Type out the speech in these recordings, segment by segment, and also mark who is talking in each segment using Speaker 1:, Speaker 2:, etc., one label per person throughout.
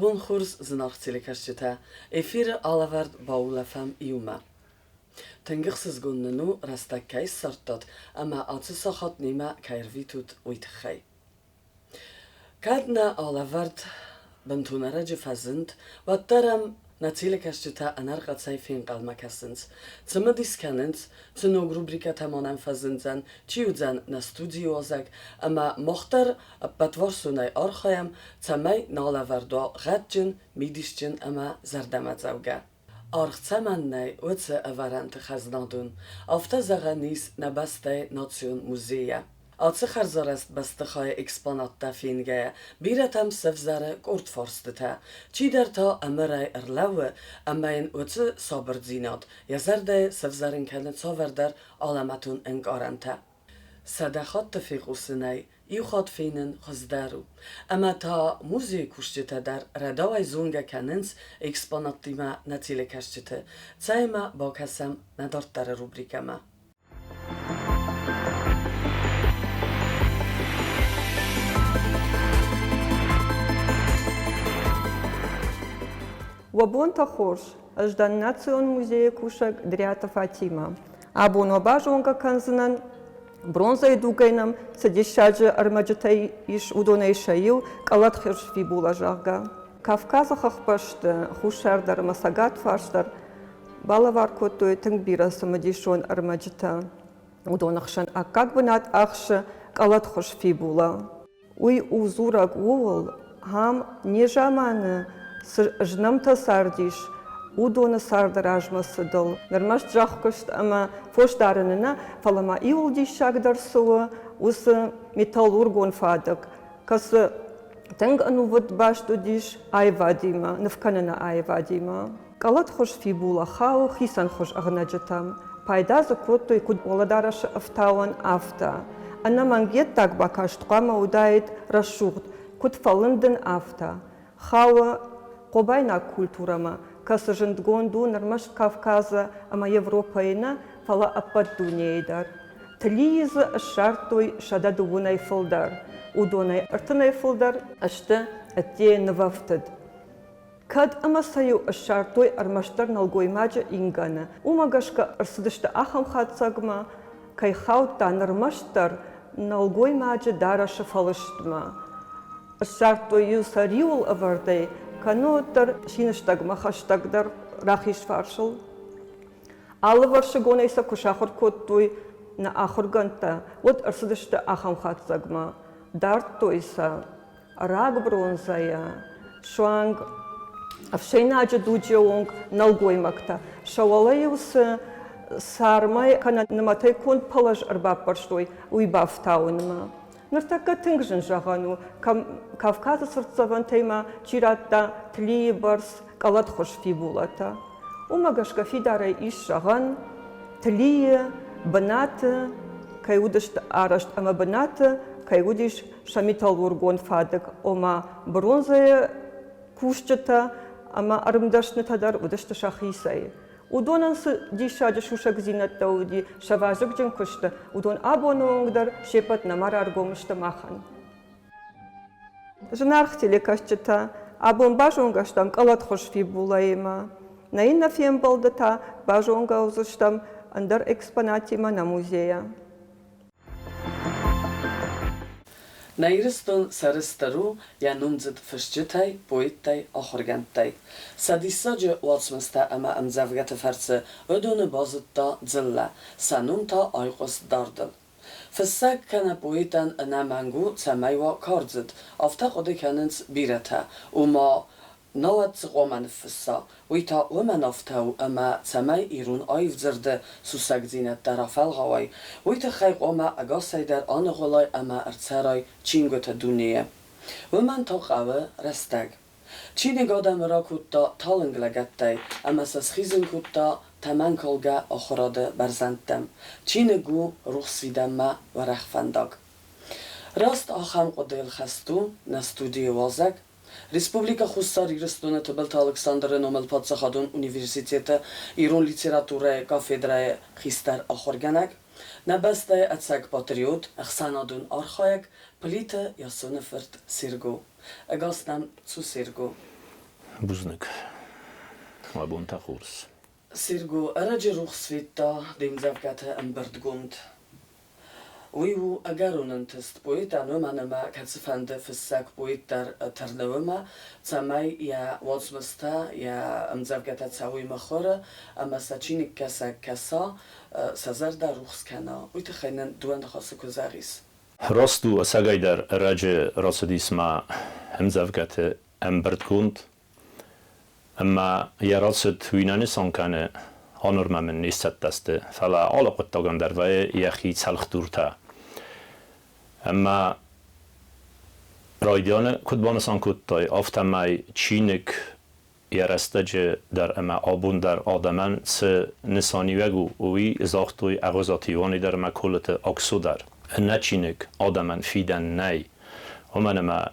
Speaker 1: Уӕ бон хорз, зынаргъ телекӕсджытӕ! Эфиры алӕвӕрд баулӕфӕм иумӕ. Тынг ӕхсызгон нын у, рӕстӕг кӕй ссардтат ӕмӕ ацы сахат немӕ кӕй ӕрвитут, уый тыххӕй. Кӕд нӕ алӕвӕрд бынтон ӕрӕджы фӕзынд, уӕддӕр ӕм нӕ телекӕсджытӕ ӕнӕрхъӕцӕй фенхъӕлмӕ кӕсынц, цымыдис кӕнынц, цы ног рубрикӕтӕ ма нӕм фӕзындзӕн, чи уыдзӕн нӕ студийы уазӕг, ӕмӕ мах дӕр ӕппӕтварсонӕй архайӕм, цӕмӕй нӕ алӕвӕрд уа гъӕдджын, мидисджын ӕмӕ зӕрдӕмӕдзӕугӕ. Аргъ цӕмӕн нӕй, уыцы ӕвӕрӕнты хӕзнадон, афтӕ зӕгъӕн ис нӕ бӕстӕйы национ музейӕ. Ацы хӕрзарӕзт бӕстыхайы экспонаттӕ фенгӕйӕ, бирӕтӕм сӕвзӕры къорд фарстытӕ. Чидӕр та ӕмырӕй ӕрлӕууы ӕмӕ йын уыцы сабырдзинад йӕ зӕрдӕйы сӕвзӕрын кӕны цавӕрдӕр алӕмӕтон ӕнкъарӕнтӕ. Сӕдӕ хатты фехъусынӕй иу хатт фенын хуыздӕр у. Ӕмӕ та музейы кусджытӕ дӕр рӕдауӕй зонгӕ кӕнынц экспонаттимӕ нӕ телекӕсджыты. Цӕй-ма бакӕсӕм нӕ дарддӕры рубрикӕмӕ.
Speaker 2: Уӕ бонтӕ хорз! Ӕз дӕн Национ музейы кусӕг Дриаты Фатимӕ. Абон уӕ базонгӕ кӕндзынӕн, бронзӕйы дугӕй нӕм цы диссаджы ӕрмӕджытӕ ис, уыдонӕй сӕ иу къӕлӕтхуыз фибула, зӕгъгӕ. Кавказы хӕхбӕсты хуссар дӕр ӕмӕ цӕгат фарс дӕр балӕвар кодтой тынг бирӕ цымыдисон ӕрмӕджытӕ. Уыдоны хсӕн аккаг бынат ахсы къӕлӕтхуыз фибула. Уый у дзурӕг ууыл, ам незаманы цы знӕмтӕ цардис, уыдоны царды размӕ цыдыл. Ӕрмӕст зӕхкуыст ӕмӕ фос дарыны нӕ, фӕлӕ ма иуыл диссагдӕр цы у, уыцы металлургон фадыг, кӕцы тынг ӕнувыд баст уыдис аивадимӕ, нывкӕныны аивадимӕ. Къӕлӕтхуыз фибула хауы хицӕнхуыз ӕгънӕджытӕм. Пайда дзы кодтой куыд уӕлӕдарӕсы ӕфтауӕн, афтӕ. Ӕнӕмӕнг йе ддаг бакаст хъуамӕ уыдаид рӕсугъд, куыд фӕлындын, афтӕ. Хауы хъобайнаг культурӕмӕ, кӕцы зындгонд у ӕрмӕст Кавказы ӕмӕ Европӕйы нӕ, фӕлӕ ӕппӕт дунейы дӕр. Тлийы дзы ссардтой 130-ӕй фылдӕр. Уыдонӕй ӕртынӕй фылдӕр сты ӕддейы нывӕфтыд. Кӕд ӕмӕ сӕ-иу ссардтой ӕрмӕстдӕр нӕлгоймаджы ингӕны, уымӕ гӕсгӕ ӕрцыдысты ахӕм хатдзӕгмӕ, кӕй хаудта ӕрмӕстдӕр нӕлгоймаджы дарӕсы фӕлыстмӕ. Ссардтой-иу сӕ риуыл ӕвӕрдӕй, кӕнноддӕр синыстӕгмӕ хӕстӕгдӕр рахиз фарсыл. Алывӕрсыгонӕй сӕ куы сахуыр кодтой нӕ ахуыргӕндтӕ, уӕд ӕрцыдысты ахӕм хатдзӕгмӕ. Дардтой сӕ рагбронзӕйӕ суанг ӕфсӕйнаджы дуджы онг нӕлгоймӕгтӕ. Сӕ уӕлӕ-иу цы цармӕй кӕнӕ нымӕтӕй конд пӕлӕз ӕрбаппӕрстой, уый бафтауынмӕ. Ныртӕккӕ тынг зын зӕгъӕн у, Кавказы цыртдзӕвӕнтӕй ма чи радта Тлийы бӕрц къӕлӕтхуыз фибулӕтӕ. Уымӕ гӕсгӕ фидарӕй ис зӕгъӕн, Тлийы бынаты кӕй уыдысты арӕзт ӕмӕ бынаты кӕй уыдис сӕ металлургон фадыг, ома бронзӕйы кусджытӕ ӕмӕ ӕрмдӕснытӕ дӕр уыдысты сӕхицӕй. Уыдонӕн цы диссаджы сусӕгдзинӕдтӕ уыди сӕ вазыгджын куысты, уыдон абоны онг дӕр се ппӕт нӕма раргом сты махӕн. Зынаргъ телекӕсджытӕ, абон базонгӕ стӕм къӕлӕтхуыз фибулӕимӕ. Нӕ иннӕ фембӕлды та базонгӕ уыдзыстӕм ӕндӕр экспонатимӕ нӕ музейӕ.
Speaker 1: Нӕ Ирыстон сӕрыстыр у йӕ номдзыд фысджытӕй, поэттӕй, ахуыргӕндтӕй. Сӕ диссаджы уацмыстӕ ӕмӕ ӕмдзӕвгӕты фӕрцы уыдоны базыдта дзыллӕ, сӕ ном та айхъуыст дардыл. Фыссӕг кӕнӕ поэтӕн ӕнӕмӕнг у, цӕмӕй уа кардзыд, афтӕ хъуыды кӕнынц бирӕтӕ, ома науӕд цы хъуамӕ ныффысса, уый та уымӕн афтӕ у, ӕмӕ цӕмӕй ирон аив дзырды сусӕгдзинӕдтӕ рафӕлгъауай, уый тыххӕй хъуамӕ ӕгасӕй дӕр аныгъуылай ӕмӕ ӕрцӕрай чингуыты дунейы. Уымӕн та хъӕуы рӕстӕг. Чиныг адӕмы ракодта талынг лӕгӕттӕй ӕмӕ сӕ схизын кодта тӕмӕнкалгӕ ахуырады бӕрзӕндтӕм. Чиныг у рухс фидӕнмӕ уӕрӕх фӕндаг. Раст ахӕм хъуыдыйыл хӕст у нӕ студийы уазӕг, Республикӕ Хуссар Ирыстоны Тыбылты Алыксандры номыл паддзахадон университеты ирон литературӕйы кафедрӕйы хистӕр ахуыргӕнӕг, нӕ бӕстӕйы ӕцӕг патриот, ӕхсӕнадон архайӕг Плиты Ясоны фырт Серго. Ӕгас нӕм цу, Серго!
Speaker 3: Бузныг. Уӕ бонтӕ хорз.
Speaker 1: Серго ӕрӕджы рухс федта де мдзӕвгӕты ӕмбырдгонд. Уый у ӕгӕрон ӕнтыст поэтӕн, уымӕн ӕмӕ кӕцыфӕнды фыссӕг поэт дӕр тырны уымӕ, цӕмӕй йӕ уацмыстӕ, йӕ ӕмдзӕвгӕтӕ цӕуой мыхуыры ӕмӕ сӕ чиныгкӕсӕг кӕса, сӕ зӕрдӕ рухс кӕна. Уый тыххӕй нын дыууӕ ныхасы куы зӕгъис.
Speaker 3: Раст у, ӕцӕгӕйдӕр ӕрӕджы рацыдис мӕ ӕмдзӕвгӕты ӕмбырдгонд. Ӕмӕ йӕ рацыд уый нӕ нысан кӕны, а-нырмӕ мын не сцӕттӕ сты, фӕлӕ алы хъуыддагӕн дӕр вӕййы йӕхи цӕлхдуртӕ. Ӕмӕ райдианы куыд банысан кодтай, афтӕмӕй чиныг йӕ рӕстӕджы дӕр ӕмӕ абон дӕр адӕмӕн цы нысаниуӕг у, уый загътой Ӕгъуызаты Иваны дӕр ӕмӕ Колыты Аксо дӕр. Ӕнӕ чиныг адӕмӕн фидӕн нӕй, уымӕн ӕмӕ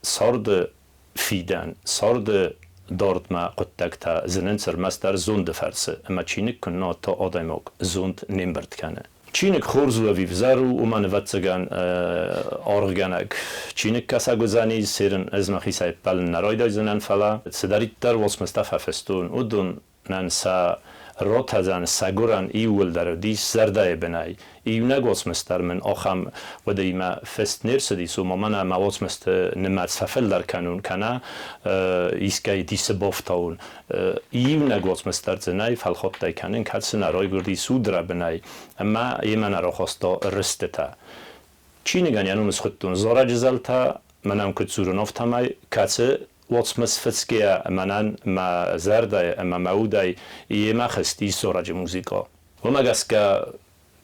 Speaker 3: царды фидӕн, царды дардмӕ хъуыддӕгтӕ зынынц ӕрмӕстдӕр зонды фӕрцы, ӕмӕ чиныг куыннӕ та адӕймаг зонд не мбырд кӕны. Чиныг хорз у ӕви взӕр у, уымӕн, ӕвӕццӕгӕн, аргъгӕнӕг чиныгкӕсӕг уыдзӕни, серын ӕз мӕхицӕй ӕппӕлын нӕ райдайдзынӕн, фӕлӕ цыдӕриддӕр уацмыстӕ фӕфыстон, уыдонӕн сӕ ротӕдзӕн сӕ гуырӕн иууылдӕр уыдис зӕрдӕйы бынӕй. Иунӕг уацмыс дӕр мын ахӕм хъуыдыимӕ фыст не рцыдис, ома мӕнӕ мӕ уацмысты нымӕц фӕфылдӕр кӕнон кӕнӕ искӕй дисы бафтауын. Иунӕг уацмыс дӕр дзы нӕй, фӕлхаттӕй кӕнын, кӕд сын нӕ райгуырди судрӕбынӕй ӕмӕ йемӕ нӕ рахаста рыстытӕ. Чиныгӕн йӕ ном схуыдтон «Зарӕджы зӕлтӕ», мӕнӕн куыд дзурын, афтӕмӕй, кӕцы уацмыс фысгӕйӕ мӕнӕн мӕ зӕрдӕйы ӕмӕ мӕ удӕй йемӕ хызтис зарӕджы музыкӕ. Уымӕ гӕсгӕ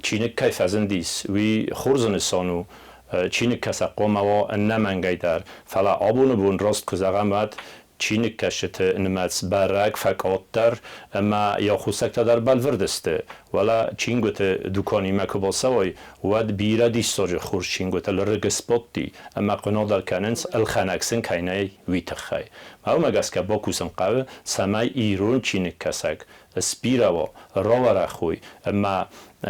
Speaker 3: чиныг кӕй фӕзындис, уый хорз нысан у, чиныгкӕсӕг хъуамӕ уа ӕнӕмӕнгӕй дӕр, фӕлӕ абоны бон раст куы зӕгъӕм, уӕд чиныгкӕсджыты нымӕц бӕрӕг фӕкъаддӕр ӕмӕ йӕ аххосӕгтӕ дӕр бӕлвырд сты. Уӕлӕ чингуыты дуканимӕ куы бацӕуай, уӕд бирӕ диссаджы хорз чингуытыл рыг сбадти ӕмӕ хъуынадӕр кӕнынц, ӕлхӕнӕг сын кӕй нӕй, уый тыххӕй. Уымӕ гӕсгӕ бакусын хъӕуы, цӕмӕй ирон чиныгкӕсӕг сбирӕ уа, рауӕрӕх уой ӕмӕ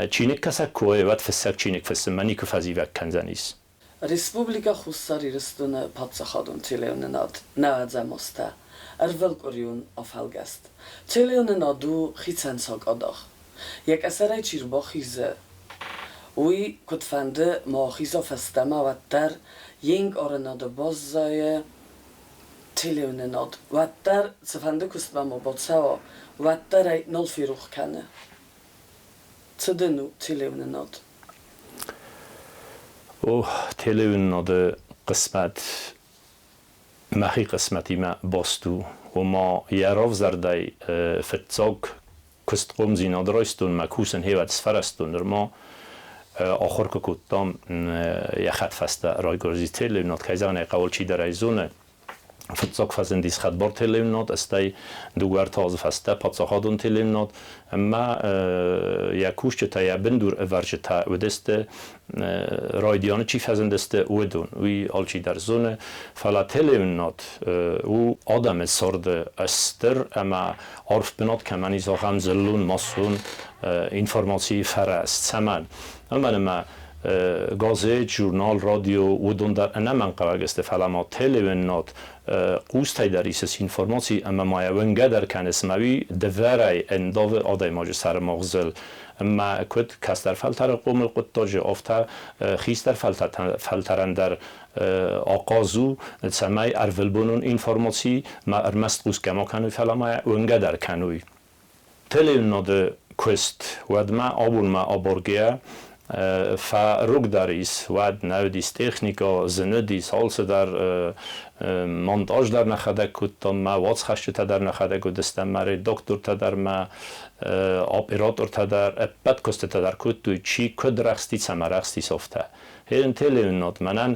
Speaker 3: чиныгкӕсӕг куы уой, уӕд фыссӕг чиныг фыссынмӕ никуы фӕзивӕг кӕндзӕнис.
Speaker 1: Республикӕ Хуссар Ирыстоны паддзахадон телеуынынад нӕуӕдзӕм азтӕ ӕрвылкъуырион афӕлгӕст. Телеуынынад у хицӕн сакъадах. Йӕ къӕсӕрӕй чи рбахизы, уый куыдфӕнды ма ахиза фӕстӕмӕ, уӕддӕр йе нкъарынады баззайы телеуынынад. Уӕддӕр цыфӕнды куыстмӕ ма бацӕуа, уӕддӕр ӕй нал ферох кӕны. Цы дын у телеуынынад?
Speaker 3: О, телеуынынады хъысмӕт мӕхи хъысмӕтимӕ баст у. Ома йӕ равзӕрдӕй фыццаг куыстхъомдзинад райстон, мӕ кусын хевӕд сфӕрӕзтон. Нырма ахуыр куы кодтам, йӕ хӕдфӕстӕ райгуырди телеуынынад, кӕй зӕгъын ӕй хъӕуы, чидӕр ӕй зоны. Фыццаг фӕзындис хӕдбар телеуынынад, стӕй дыууӕ-ӕртӕ азы фӕстӕ паддзахадон телеуынынад ӕмӕ йӕ кусджытӕ, йӕ бындур ӕвӕрджытӕ уыдысты, райдианы чи фӕзындысты, уыдон. Уый алчидӕр зоны. Фӕлӕ телеуынынад у адӕмы царды стыр ӕмӕ арф бынат кӕмӕн ис, ахӕм дзыллон, массон информацийы фӕрӕз. Цӕмӕн? Уымӕн ӕмӕ газет, журнал, радио, уыдон дӕр ӕнӕмӕнгхъӕуӕг сты, фӕлӕ ма телеуынынад хъустӕй дӕр исыс информаци ӕмӕ ма йӕ уынгӕ дӕр кӕныс, ӕмӕ уый дывӕрӕй ӕндавы адӕймаджы сӕрымагъзыл. Ӕмӕ куыд кӕстӕр фӕлтӕры хъомыл хъуыддаджы, афтӕ хистӕр фӕлтӕрӕн дӕр ахъаз у, цӕмӕй ӕрвылбонон информаци ма ӕрмӕст хъусгӕ ма кӕной, фӕлӕ ма йӕ уынгӕ дӕр кӕной. Телеуынынады куыст уӕдмӕ абонмӕ абаргӕйӕ фӕрогдӕр ис, уӕд нӕ уыдис техникӕ, зын уыдис, алцыдӕр монтаж дӕр нӕхӕдӕг кодтам, мӕ уацхӕсджытӕ дӕр нӕхӕдӕг уыдыстӕм, мӕ редактортӕ дӕр, мӕ оператортӕ дӕр, ӕппӕт куыстытӕ дӕр кодтой, чи куыд рӕхсти, цӕмӕ рӕхстис, афтӕ. Херын телеуынынад мӕнӕн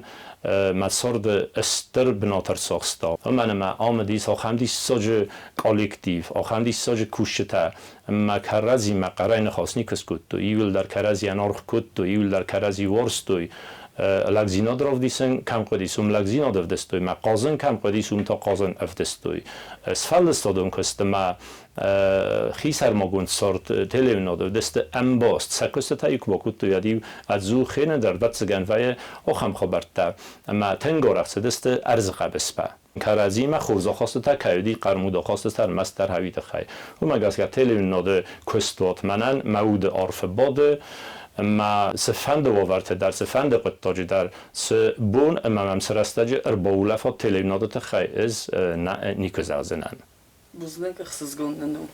Speaker 3: мӕ царды стыр бынат ӕрцахста. Уымӕн ӕмӕ ам уыдис ахӕм диссаджы коллектив, ахӕм диссаджы кусджытӕ, ӕмӕ кӕрӕдзимӕ хъӕрӕй ныхас никуы скодтой. Иууылдӕр кӕрӕдзийӕн аргъ кодтой, иууылдӕр кӕрӕдзи уарзтой. Лӕгдзинад равдисын кӕм хъуыдис, уым лӕгдзинад ӕвдыстой, мӕ хъазын кӕм хъуыдис, уым та хъазын ӕвдыстой. Сфӕлдыстадон куысты мӕ хисӕрмагонд цард телеуынады уыдысты ӕмбаст. Сӕ куыстытӕ-иу куы бакодтой, уӕд-иу ӕдзух хенӕдӕр ӕвӕццӕгӕн вӕййы ахӕм хабӕрттӕ, ӕмӕ тынг арӕх цыдысты ӕрдзы хъӕбысмӕ. Кӕрӕдзимӕ хорз ахастытӕ кӕй уыди, хъӕрмуд ахастытӕ ӕрмӕстдӕр хӕуи тыххӕй. Уымӕ гӕсгӕ телеуынынады куыстуат мӕнӕн мӕ уды арфы бады, ӕмӕ цыфӕнды уавӕрты дӕр, цыфӕнды хъуыддаджы дӕр, цы бон ӕмӕ мӕм цы рӕстӕджы ӕрбаулӕфат телеуынынады тыххӕй, ӕз нӕ никуы зӕгъдзынӕн.
Speaker 1: Бузныг, ӕхсызгон нын у.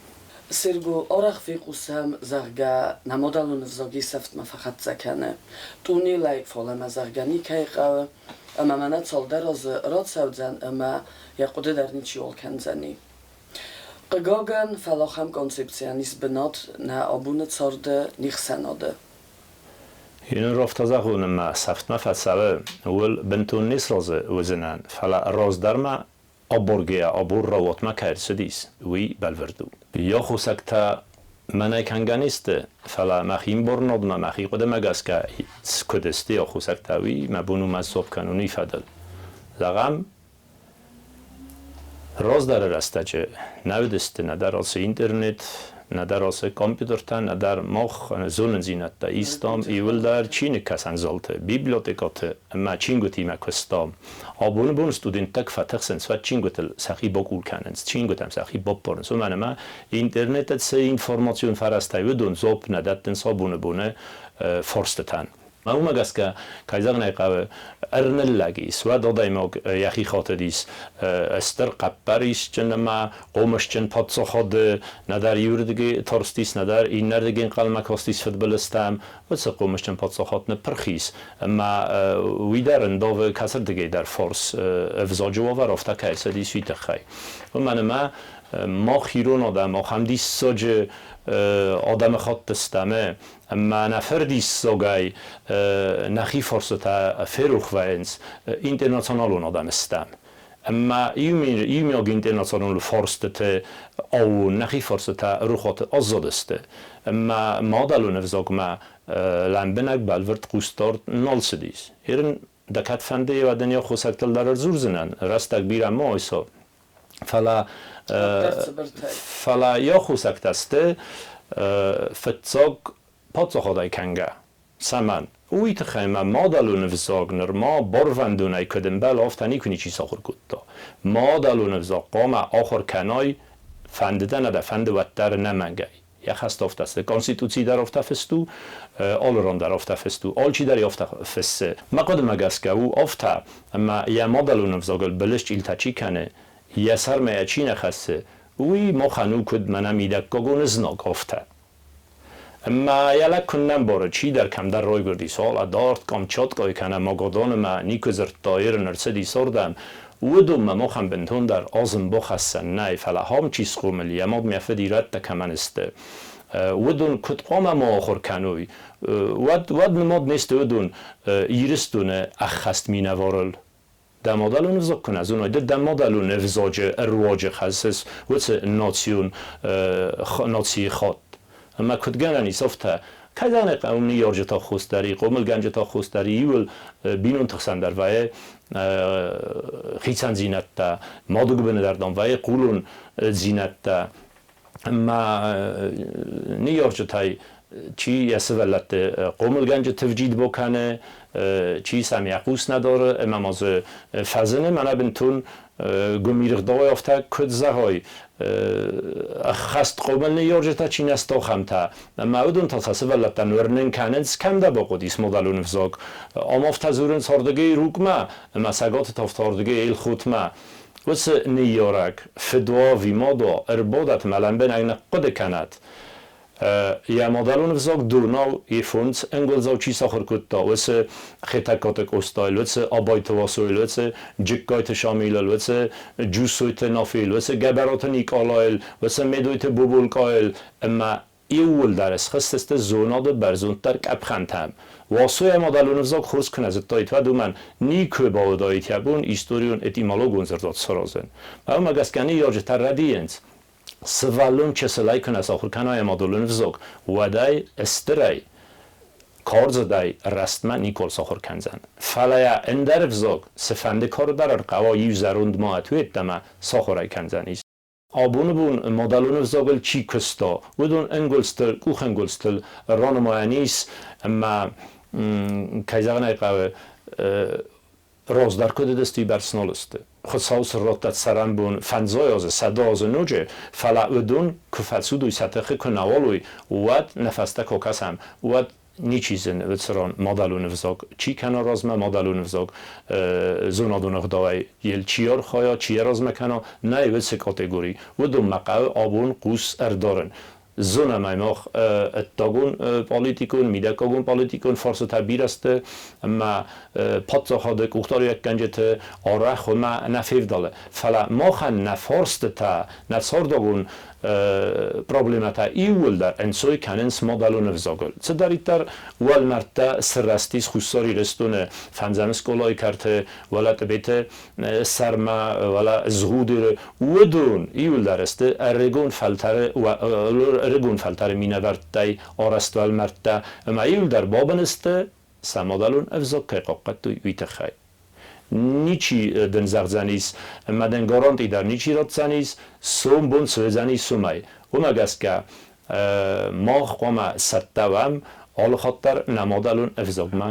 Speaker 1: Серго, арӕх фехъусӕм, зӕгъгӕ, нӕ мадӕлон ӕвзаг исӕфтмӕ фӕхӕццӕ кӕны. Тъунелӕй фалӕмӕ, зӕгъгӕ, никӕй хъӕуы, ӕмӕ мӕнӕ цалдӕр азы рацӕудзӕн ӕмӕ йӕ хъуыды дӕр ничиуал кӕндзӕни. Хъыгагӕн, фӕлӕ ахӕм концепцийӕн ис бынат нӕ абоны царды, не хсӕнады.
Speaker 3: Йын афтӕ зӕгъон, ӕмӕ сӕфтмӕ фӕцӕуы, ууыл бынтон не сразы уыдзынӕн, фӕлӕ раздӕр ма аборгӕйӕ абор рауатмӕ кӕй ӕрцыдис, уый бӕлвырд у. Йӕ хъусӕгтӕ мӕнӕй кӕнгӕ не сты, фӕлӕ мӕхи ӕмбарынадмӕ, мӕхи хъуыдымӕ гӕсгӕ куыд сты йӕ хъусӕгтӕ, уый мӕ бон у мӕ сдзуапп кӕнын уый фӕдыл. Зӕгъӕм, раздӕры рӕстӕджы нӕ уыдысты нӕдӕр ацы интернет, нӕдӕр ацы компьютертӕ, нӕдӕр мах зонындзинӕдтӕ истам иууылдӕр чиныгкӕсӕн залты, библиотекӕты ӕмӕ чингуытимӕ куыстам. Абоны бон студенттӕ куы фӕтыхсынц, уӕд чингуытыл сӕхи бакъул кӕнынц, чингуытӕм сӕхи баппарынц, уымӕн ӕмӕ интернеты цы информацион фӕрӕзтӕ уыдон дзуапп нӕ дӕттынц абоны боны фарстытӕн. Уымӕ гӕсгӕ, кӕй зӕгъын ӕй хъӕуы, ӕрныллӕг ис, уӕд адӕймаг йӕхи хатыдис стыр хъӕппӕрисджын ӕмӕ хъомысджын паддзахады, нӕдӕр иуырдыгӕй тарстис, нӕдӕр иннӕрдыгӕй ӕнхъӕлмӕ кастис фыдбылызтӕм, уыцы хъомысджын паддзахад ныппырх ис, ӕмӕ уый дӕр ӕндавы кӕцырдыгӕй дӕр фарс ӕвзаджы уавӕр афтӕ кӕй цыдис, уый тыххӕй. Уымӕн ӕмӕ мах ирон адӕм ахӕм диссаджы адӕмыхатт стӕм, ӕмӕ нӕ фырдиссагӕй нӕхи фарсытӕ ферох вӕййынц, интернационалон адӕм стӕм. Ӕмӕ иумиаг интернационалон фарстыты аууон нӕхи фарстытӕ рухуаты аззадысты. Ӕмӕ мадӕлон ӕвзагмӕ лӕмбынӕг бӕлвырд хъусдард нал цыдис. Ирын дӕ кӕд фӕнды, уӕд ын йӕ хъусӕгтыл дӕр ӕрдзурдзынӕн, рӕстӕг бирӕ ма айса. Фӕлӕ фӕлӕ йӕ хъусӕгтӕ сты фыццаг паддзахадӕй кӕнгӕ. Цӕмӕн? Уый тыххӕй мӕ мадӕлон ӕвзаг нырма барвӕндонӕй куыд ӕмбӕлы, афтӕ никуы ничи сахуыр кодта. Мадӕлон ӕвзаг хъуамӕ ахуыр кӕнай, фӕнды дӕ нӕ дӕ фӕнды, уӕддӕр ӕнӕмӕнгӕй. Йӕ хӕст афтӕ цы, Конституци дӕр афтӕ фыст у, алы ран дӕр афтӕ фыст у, алчи дӕр афтӕ фыссы. Мӕ хъуыдымӕ гӕсгӕ у афтӕ, ӕмӕ йӕ мадӕлон ӕвзагыл былысчъилтӕ чи кӕны, йӕ сӕрмӕ йӕ чи нӕ хӕссы, уый махӕн у куыд мӕнӕ мидӕггагон знаг, афтӕ. Ӕмӕ йӕ лӕг куыннӕ ӕмбары, чидӕр кӕмдӕр райгуырдис, уал дард Камчаткӕйы кӕнӕ Магаданы мӕ никуы дзырдта, Ирын ӕрцыдис ардӕм, уыдонмӕ махӕн бынтондӕр азым бахӕссӕн нӕй, фӕлӕ ахӕм чи схъомыл, йӕ мад мӕ фыд ирӕттӕ кӕмӕн сты, уыдон куыд хъуамӕ ма ахуыр кӕной, уӕд, уӕд нымад не сты уыдон Ирыстоны ӕххӕст минӕварыл. Дӕ мадӕлон ӕвзаг куы нӕ зоной, ды дӕ мадӕлон ӕвзаджы ӕруаджы хӕссыс уыцы национ нацийы хатт. Ӕмӕ куыд гӕнӕн ис афтӕ? Кӕй зӕгъын ӕй хъӕуы, ныййарджыты аххос дӕр и, хъомылгӕнджыты аххос дӕр и, иуыл бинонты хсӕн дӕр вӕййы хицӕндзинӕдтӕ, мады гуыбыны дӕр, дам, вӕййы хъулондзинӕдтӕ. Ӕмӕ ныййарджытӕй чи йӕ сывӕллӕтты хъомылгӕнджыты вджид бакӕны, чи сӕм йӕ хъус нӕ дары ӕмӕ ма дзы фӕзыны мӕнӕ бынтон гуымиргъдауӕй афтӕ куыд зӕгъай, ӕххӕст хъомыл ныййарджытӕ чи нӕ сты, ахӕмтӕ. Ӕмӕ уыдон та сӕ сывӕллӕттӕн уырнын кӕнынц, кӕм дӕ бахъуыдис мадӕлон ӕвзаг. Ам афтӕ дзурынц ардыгӕй Рукъмӕ ӕмӕ Цӕгаты та афтӕ ардыгӕй Елхотмӕ. Уыцы ныййарӕг фыд уа ӕви мад уа, ӕрбадӕт ӕмӕ лӕмбынӕг ныхъхъуыды кӕнӕд, йӕ мадӕлон ӕвзаг донау йе фондз ӕнгуылдзау чи сахуыр кодта, уыцы Хетӕгкаты Къостайыл, уыцы Абайты Васойыл, уыцы Джыккайты Шамилыл, уыцы Джусойты Нафийыл, уыцы Гӕбӕраты Никъалайыл, уыцы Медойты Бубулкъайыл ӕмӕ иууылдӕр схызтысты зонады бӕрзонддӕр къӕпхӕнтӕм. Васо йӕ мадӕлон ӕвзаг хорз куы нӕ зыдтаид, уӕд уымӕн никуы бауыдаид йӕ бон историон-этимологон дзырдуат саразын. Уымӕ гӕсгӕ ныййарджытӕ рӕдийынц. Сывӕллон чысылӕй куы нӕ сахуыр кӕна йӕ мадӕлон ӕвзаг, уӕд ӕй стырӕй, кардзыдӕй рӕстмӕ никуал сахуыр кӕндзӕн. Фӕлӕ йӕ ӕндӕр ӕвзаг цыфӕнды кары дӕр ӕрхъӕуа иу зӕронд ма ӕтуеддӕмӕ сахуыр ӕй кӕндзӕнис. Абоны бон мадӕлон ӕвзагыл чи куыста, уыдон ӕнгуылдзтыл, къухӕнгуылдзтыл ранымайӕн ис ӕмӕ, кӕй зӕгъын ӕй хъӕуы, раздӕр куыд уыдысты, уый бӕрц нал сты. Хуыцау сын радта цӕрӕнбон 500 азы, 100 азы ноджы, фӕлӕ уыдон куы фӕцудой, сӕ тыхы куы нӕуал уой, уӕд нӕ фӕстӕ куы кӕсӕм, уӕд ничи зын уыцы ран мадӕлон ӕвзаг чи кӕна размӕ, мадӕлон ӕвзаг зонадон ӕгъдауӕй йыл чи архайа, чи йӕ размӕ кӕна, нӕй уыцы категори. Уыдонмӕ хъӕуы абон хъус ӕрдарын. Зонӕм ӕй мах ӕддагон политикон, мидӕггагон политикон фарстытӕ бирӕ сты, ӕмӕ паддзахады къухдариуӕггӕнджыты арӕх уымӕ нӕ февдӕлы. Фӕлӕ махӕн нӕ фарстытӕ, нӕ цардагон проблемӕтӕ иууылдӕр ӕнцой кӕнынц мадӕлон ӕвзагыл. Цыдӕриддӕр уӕлмӕрдтӕ сырӕзтис Хуссар Ирыстоны фӕндзӕм скъолайы кӕрты, уӕлӕ Тъбеты сӕрмӕ, уӕлӕ Згъудеры, уыдон иууылдӕр сты ӕрыгон фӕлтӕры минӕвӕрттӕй арӕзт уӕлмӕрдтӕ, ӕмӕ иууылдӕр бабын сты, сӕ мадӕлон ӕвзаг кӕй хъахъхъӕдтой, уый тыххӕй. Ничи дын зӕгъдзӕнис, ӕмӕ дын гаранти дӕр ничи ратдзӕнис, сомбон цы уыдзӕнис, уымӕй. Уымӕ гӕсгӕ мах хъуамӕ цӕттӕ уӕм алыхатт дӕр нӕ мадӕлон ӕвзагмӕ,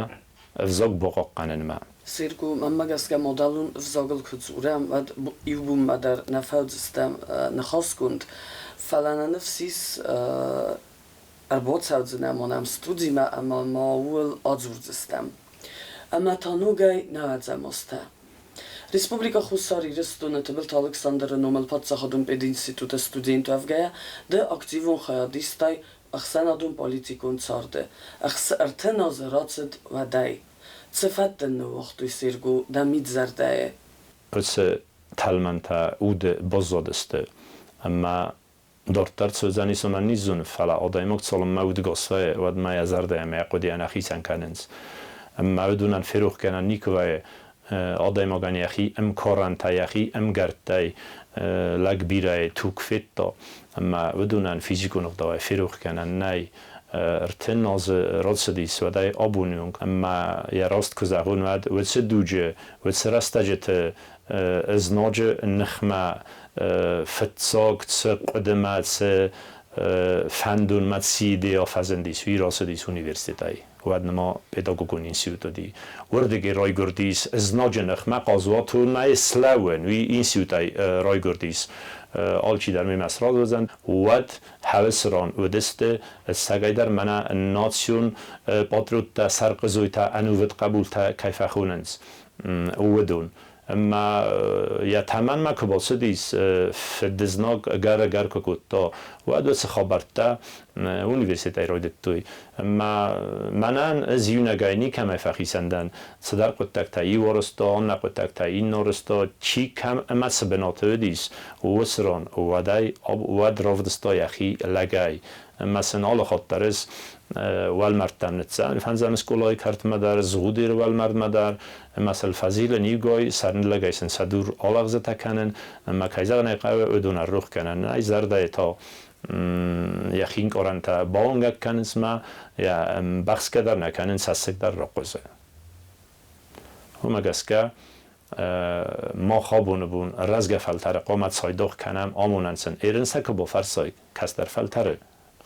Speaker 3: ӕвзаг бахъахъхъӕнынмӕ.
Speaker 1: Серго, мӕнмӕ гӕсгӕ мадӕлон ӕвзагыл куы дзурӕм, уӕд иу бонмӕ дӕр нӕ фӕуыдзыстӕм ныхасгонд. Фӕлӕ нӕ ныфс ис, ӕрбацӕудзынӕ ма нӕм студимӕ ӕмӕ ма ууыл адзурдзыстӕм. Ӕмӕ та ногӕй нӕуӕдзӕм азтӕ. Республикӕ Хуссар Ирыстоны Тыбылты Алыксандры номыл паддзахадон пединституты студент уӕвгӕйӕ, ды активон хайад истай ӕхсӕнадон-политикон царды. 30 азы рацыд уӕдӕй. Цы фӕд дын ныууагътой, Серго, дӕ мидзӕрдӕйы?
Speaker 3: Уыцы тӕлмӕнтӕ уды баззадысты, ӕмӕ дарддӕр цы уыдзӕнис, уымӕн ницы зоны, фӕлӕ адӕймаг цалынмӕ удӕгас вӕййы, уӕдмӕ йӕ зӕрдӕ ӕмӕ йӕ хъуыдыйӕ нӕ хицӕн кӕнынц. Ӕмӕ уыдонӕн ферохгӕнӕн никуы вӕййы. Адӕймагӕн йӕхи ӕмкарӕнтӕ, йӕхи ӕмгӕрттӕй лӕг бирӕйы туг федта, ӕмӕ уыдонӕн физикон ӕгъдауӕй ферохгӕнӕн нӕй. 30 азы рацыдис уӕдӕй абоны онг, ӕмӕ йӕ раст куы зӕгъон, уӕд уыцы дуджы, уыцы рӕстӕджыты знаджы ныхмӕ фыццаг цы хъуыдымӕ, цы фӕндонмӕ цы идея фӕзындис, уый рацыдис университетӕй. Уӕд нырма педагогон институт уыди. Уырдыгӕй райгуырдис знаджы ныхмӕ хъазуатонӕй слӕууын, уый институтӕй райгуырдис. Алчидӕр мемӕ сразы уыдзӕн. Уӕд хӕлцы ран уыдысты ӕцӕгӕйдӕр мӕнӕ национ патриоттӕ, сӕрхъызойтӕ, ӕнувыд хъӕбултӕ кӕй фӕхонынц, уыдон. Ӕмӕ йӕ тӕмӕнмӕ куы бацыдис, фыдызнаг ӕгӕр-ӕгӕр куы кодта, уӕд уыцы хабӕрттӕ университетӕй райдыдтой. Ӕмӕ мӕнӕн ӕз иунӕгӕй никӕмӕй фӕхицӕн дӕн. Цыдӕр хъуыддӕгтӕ иу арӕзта, аннӕ хъуыддӕгтӕ иннӕ арӕзта, чи кӕм ӕмӕ цы бынаты уыдис, уыцы ран уӕдӕй уӕд равдыста йӕхи лӕгӕй. Ӕмӕ сын алы хатт дӕр ӕз уӕлмӕрдтӕм ныццӕуын фӕндзӕм скъолайы кӕртмӕ дӕр, Згъудеры уӕлмӕрдмӕ дӕр, ӕмӕ сыл фӕзилын иугай, сӕрныллӕгӕй сын сӕ дур алӕгъзытӕ кӕнын, ӕмӕ, кӕй зӕгъын ӕй хъӕуы, уыдон ӕррох кӕнӕн нӕй, зӕрдӕйы та йӕхи ӕнкъарӕнтӕ бауынгӕг кӕнынц мӕ, йӕ ӕмбӕхсгӕ дӕр нӕ кӕнын, цӕссыг дӕр рахъуызы. Уымӕ гӕсгӕ мах абоны бон рӕзгӕ фӕлтӕры хъуамӕ цайдагъ кӕнӕм, амонӕн сын, ерын сӕ куы бафӕрсай кӕстӕр фӕлтӕры,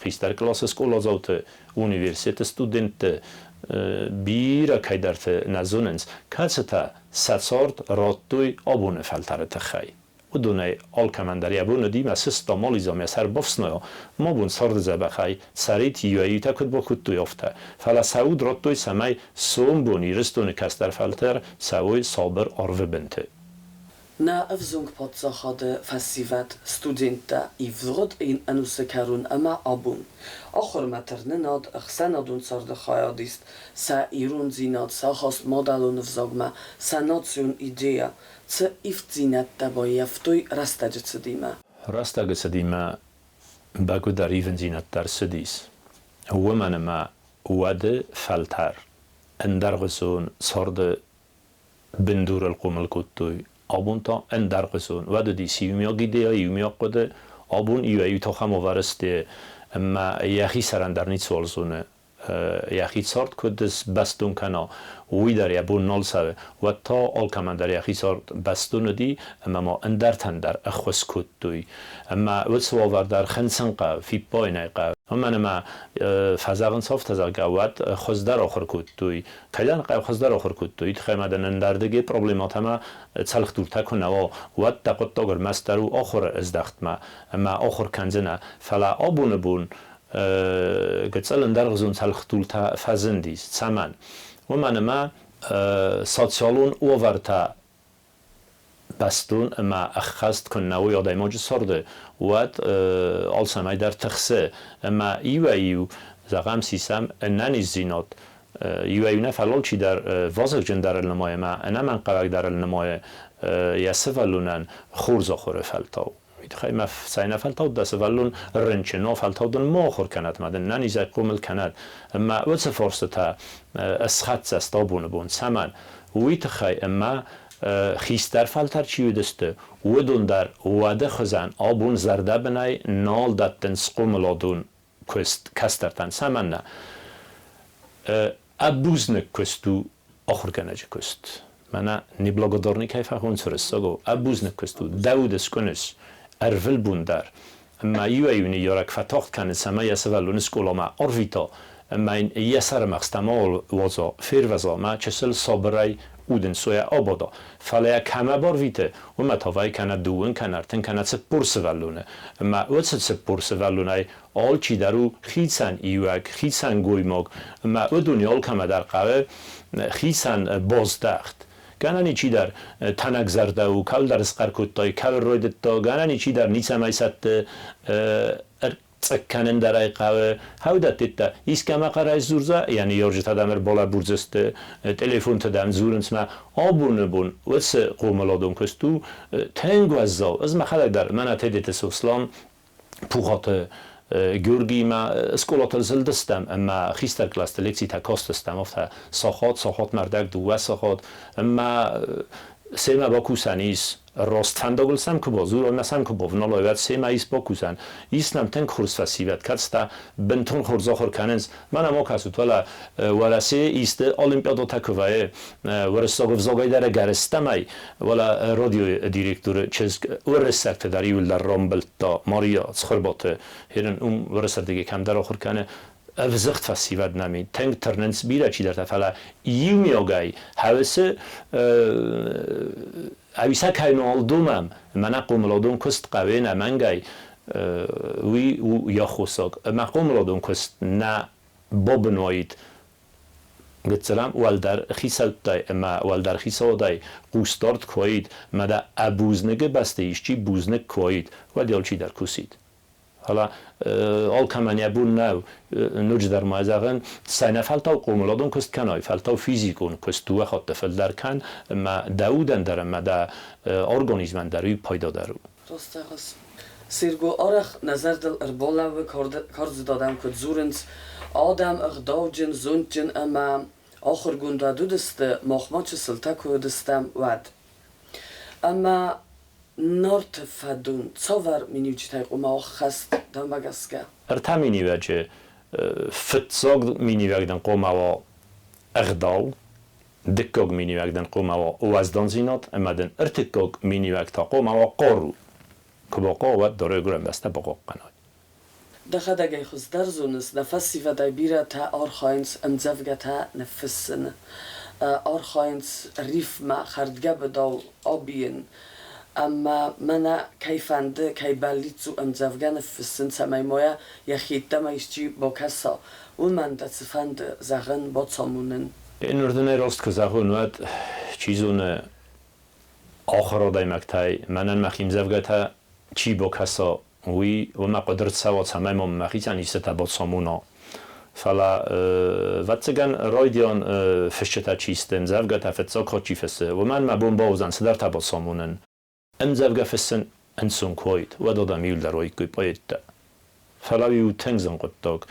Speaker 3: хистӕр къласы скъоладзауты, университеты студентты бирӕ кӕйдӕрты нӕ зонынц, кӕцытӕ сӕ цард радтой абоны фӕлтӕры тыххӕй. Уыдонӕй алкӕмӕн дӕр йӕ бон уыди, мӕ сыста, малидза, мӕ сӕр бафснайа, ма бон царды дзӕбӕхӕй цӕрид, иуӕй-иутӕ куыд бакодтой, афтӕ. Фӕлӕ сӕ уд радтой, цӕмӕй сомбон Ирыстоны кӕстӕр фӕлтӕр цӕуой сабыр арвы бынты.
Speaker 1: Нӕ ӕвзонг паддзахады фӕсивӕд, студенттӕ ивгъуыд ӕнусы кӕрон ӕмӕ абон. Ахуырмӕ тырнынад, ӕхсӕнадон царды хайадист, сӕ ирондзинад, сӕ ахаст мадӕлон ӕвзагмӕ, сӕ национ идея цы ивддзинӕдтӕ баййӕфтой рӕстӕджы цыдимӕ?
Speaker 3: Рӕстӕджы цыдимӕ бӕгуыдӕр ивындзинӕдтӕ ӕрцыдис. Уымӕн ӕмӕ уӕды фӕлтӕр ӕндӕргъуызон царды бындурыл хъомыл кодтой. Абон та ӕндӕргъуызон. Уӕд уыдис иумиаг идея, иумиаг хъуыды. Абон иуӕй-иу ахӕм уавӕры сты, ӕмӕ йӕхи сӕрӕн дӕр ницыуал зоны. Йӕхи цард куыд сбӕстон кӕна, уый дӕр йӕ бон нал цӕуы. Уӕд та алкӕмӕн дӕр йӕхи цард бӕстон уыди ӕмӕ ма ӕндӕртӕн дӕр ӕххуыс кодтой. Ӕмӕ уыцы уавӕр дӕр хынцын хъӕуы, фиппайын ӕй хъӕуы. Уымӕн ӕмӕ фӕзӕгъынц афтӕ, зӕгъгӕ, уӕд хуыздӕр ахуыр кодтой. Кӕдӕн хъӕу хуыздӕр ахуыр кодтой, уый тыххӕй ма дын ӕндӕрдыгӕй проблемӕтӕ ӕмӕ цӕлхдуртӕ куы нӕ уа, уӕд дӕ хъуыддаг ӕрмӕстдӕр у ахуыры здӕхтмӕ ӕмӕ ахуыр кӕндзынӕ. Фӕлӕ абоны бон гыццыл ӕндӕргъуызон цӕлхдуртӕ фӕзындис. Цӕмӕн? Уымӕн ӕмӕ социалон уавӕртӕ бӕстон ӕмӕ ӕххӕст куы нӕ уой адӕймаджы царды, уӕд алцӕмӕй дӕр тыхсы. Ӕмӕ иуӕй-иу, зӕгъӕм, сисӕм ӕнӕниздзинад, иуӕй-иу нӕ, фӕлӕ алчидӕр вазыгджындӕрыл нымайы ӕмӕ ӕнӕмӕнгхъӕуӕгдӕрыл нымайы йӕ сывӕллонӕн хорз ахуыры фӕлтау. Уый тыххӕй мӕ цӕйнӕфӕлтау дӕ сывӕллон рынчын у, фӕлтау дын ма ахуыр кӕнӕд ӕмӕ дын нӕнизӕй хъомыл кӕнӕд. Ӕмӕ уыцы фарстытӕ схӕццӕ сты абоны бон. Цӕмӕн? Уый тыххӕй ӕмӕ хистӕр фӕлтӕр чи уыдысты, уыдон дӕр уӕды хуызӕн абон зӕрдӕбынӕй нал дӕттынц хъомыладон куыст кӕстӕртӕн. Цӕмӕннӕ? Ӕбузныг куыст у ахуыргӕнӕджы куыст. Мӕнӕ неблагодарный кӕй фӕхонынц уырыссагау, ӕбузныг куыст у, дӕ уды скъуыныс ӕрвылбон дӕр. Ӕмӕ иуӕй-иу ныййарӕг фӕтагъд кӕны, цӕмӕй йӕ сывӕллоны скъоламӕ арвита ӕмӕ йын йӕ сӕрымӕгъзтӕ ма уадза, фервӕза ӕмӕ чысыл сабырӕй удӕнцойӕ абада. Фӕлӕ йӕ кӕмӕ барвиты, уымӕ та вӕййы кӕнӕ дыууын, кӕнӕ ӕртын, кӕнӕ 40 сывӕллоны. Ӕмӕ уыцы 40 сывӕллонӕй алчидӕр у хицӕн иуӕг, хицӕн гоймаг, ӕмӕ уыдоны алкӕмӕ дӕр хъӕуы хицӕн баздӕхт. Гӕнӕн и чидӕр тӕнӕгзӕрдӕ у, кӕуылдӕр схъӕр кодтай, кӕуыл райдыдта, гӕнӕн и чидӕр ницӕмӕй сӕтты, ӕрцъыкк кӕнын дӕр ӕй хъӕуы. Хӕудӕттидтӕ искӕмӕ хъӕрӕй сдзурдзӕ, йӕ ныййарджытӕ дӕм ӕрбалӕбурдзысты, телефонты дӕм дзурынц мӕ абоны бон уыцы хъомыладон куыст у тынг уӕззау. Ӕз мӕхӕдӕг дӕр мӕнӕ Тедеты Сослан Пухаты Георгиимӕ скъолатыл зылдыстӕм ӕмӕ хистӕр кълӕсты лекцитӕ кастыстӕм, афтӕ сахат, сахатмӕ рдӕг, дыууӕ сахат. Ӕмӕ семӕ бакусӕн ис, раст фӕндагыл сӕм куы бадзурой ӕмӕ сӕм куы бавналой, уӕд семӕ ис бакусӕн. Ис нӕм тынг хорз фӕсивӕд, кӕцытӕ бынтон хорз ахуыр кӕнынц. Мӕнӕ ма кӕсут, уӕлӕ Уӕрӕсейы исты олимпиадӕтӕ куы вӕййы, уырыссаг ӕвзагӕй дӕр ӕгӕрыстӕмӕй, уӕлӕ радиойы директоры чызг уырыссӕгты дӕр иуылдӕр рамбылдта Мария Цхуырбаты. Херын уым уырысырдыгӕй кӕмдӕр ахуыр кӕны. Ӕвзыгъд фӕсивӕд нӕм и, тынг тырнынц бирӕ чидӕртӕ, фӕлӕ иумиагӕй хӕвысы ӕви сӕ кӕй нал домӕм, мӕнӕ хъомыладон куыст хъӕуы ӕнӕмӕнгӕй, уый у йӕ аххосаг. Ӕмӕ хъомыладон куыст нӕ бабын уаид гыццылӕн уӕлдӕр хицӕуттӕй ӕмӕ уӕлдӕр хицауадӕй хъусдард куы уаид, ӕмӕ дӕ ӕбузныгы бӕсты исчи бузныг куы уаид, уӕд алчидӕр кусид. Фӕлӕ алкӕмӕн йӕ бон нӕу, ноджыдӕр ма зӕгъын, цӕйнӕфӕлтау хъомыладон куыст кӕнай, фӕлтау физикон куыст дыууӕ хатты фылдӕр кӕн, ӕмӕ дӕ удӕн дӕр ӕмӕ дӕ организмӕн дӕр уый пайдадӕр у.
Speaker 1: Раст зӕгъыс. Серго арӕх нӕ зӕрдыл ӕрбалӕууы кардзыд адӕм куыд дзурынц, адӕм ӕгъдауджын, зондджын ӕмӕ ахуыргонд уӕд уыдысты, махмӕ чысылтӕ куы уыдыстӕм, уӕд. Ӕмӕ Нарты фӕдон цавӕр миниуджытӕй хъуамӕ ӕххӕст дӕумӕ гӕсгӕ?
Speaker 3: Ӕртӕ миниуӕджы. Фыццаг миниуӕг дын хъуамӕ уа ӕгъдау, дыккаг миниуӕг дын хъуамӕ уа уӕздандзинад ӕмӕ дын ӕртыккаг миниуӕг та хъуамӕ уа хъару. Куы бахъӕуа, уӕд дӕ райгуырӕн бӕстӕ бахъахъхъӕнай.
Speaker 1: Дӕхӕдӕг ӕй хуыздӕр зоныс, нӕ фӕсивӕдӕй бирӕтӕ архайынц ӕмдзӕвгӕтӕ ныффыссыны, архайынц рифмӕ хӕрдгӕбыдау абийын. Ӕмӕ мӕнӕ кӕй фӕнды, кӕй бӕллиц у ӕмдзӕвгӕ ныффыссын, цӕмӕй ма йӕ йӕхи йеддӕмӕ исчи бакӕса, уымӕн дӕ цыфӕнды зӕгъын, бацамонын.
Speaker 3: Ныр раст куы зӕгъон, уӕд, чи зоны, ахуыр адӕймӕгтӕй мӕнӕн мӕхи ӕмдзӕвгӕтӕ чи бакӕса, уый уымӕ хъуыды рцӕуа, цӕмӕй мӕм мӕхицӕн истытӕ бацамона. Фӕлӕ, ӕвӕццӕгӕн, райдиан фысджытӕ чи сты, ӕмдзӕвгӕтӕ фыццаг хатт чи фыссы, уымӕн мӕ бон бауыдзӕн цыдӕртӕ бацамонын. Ӕмдзӕвгӕ фыссын ӕнцон куы уаид, уӕд адӕм иуылдӕр уаиккой поэттӕ. Фӕлӕ уый у тынг зын хъуыддаг.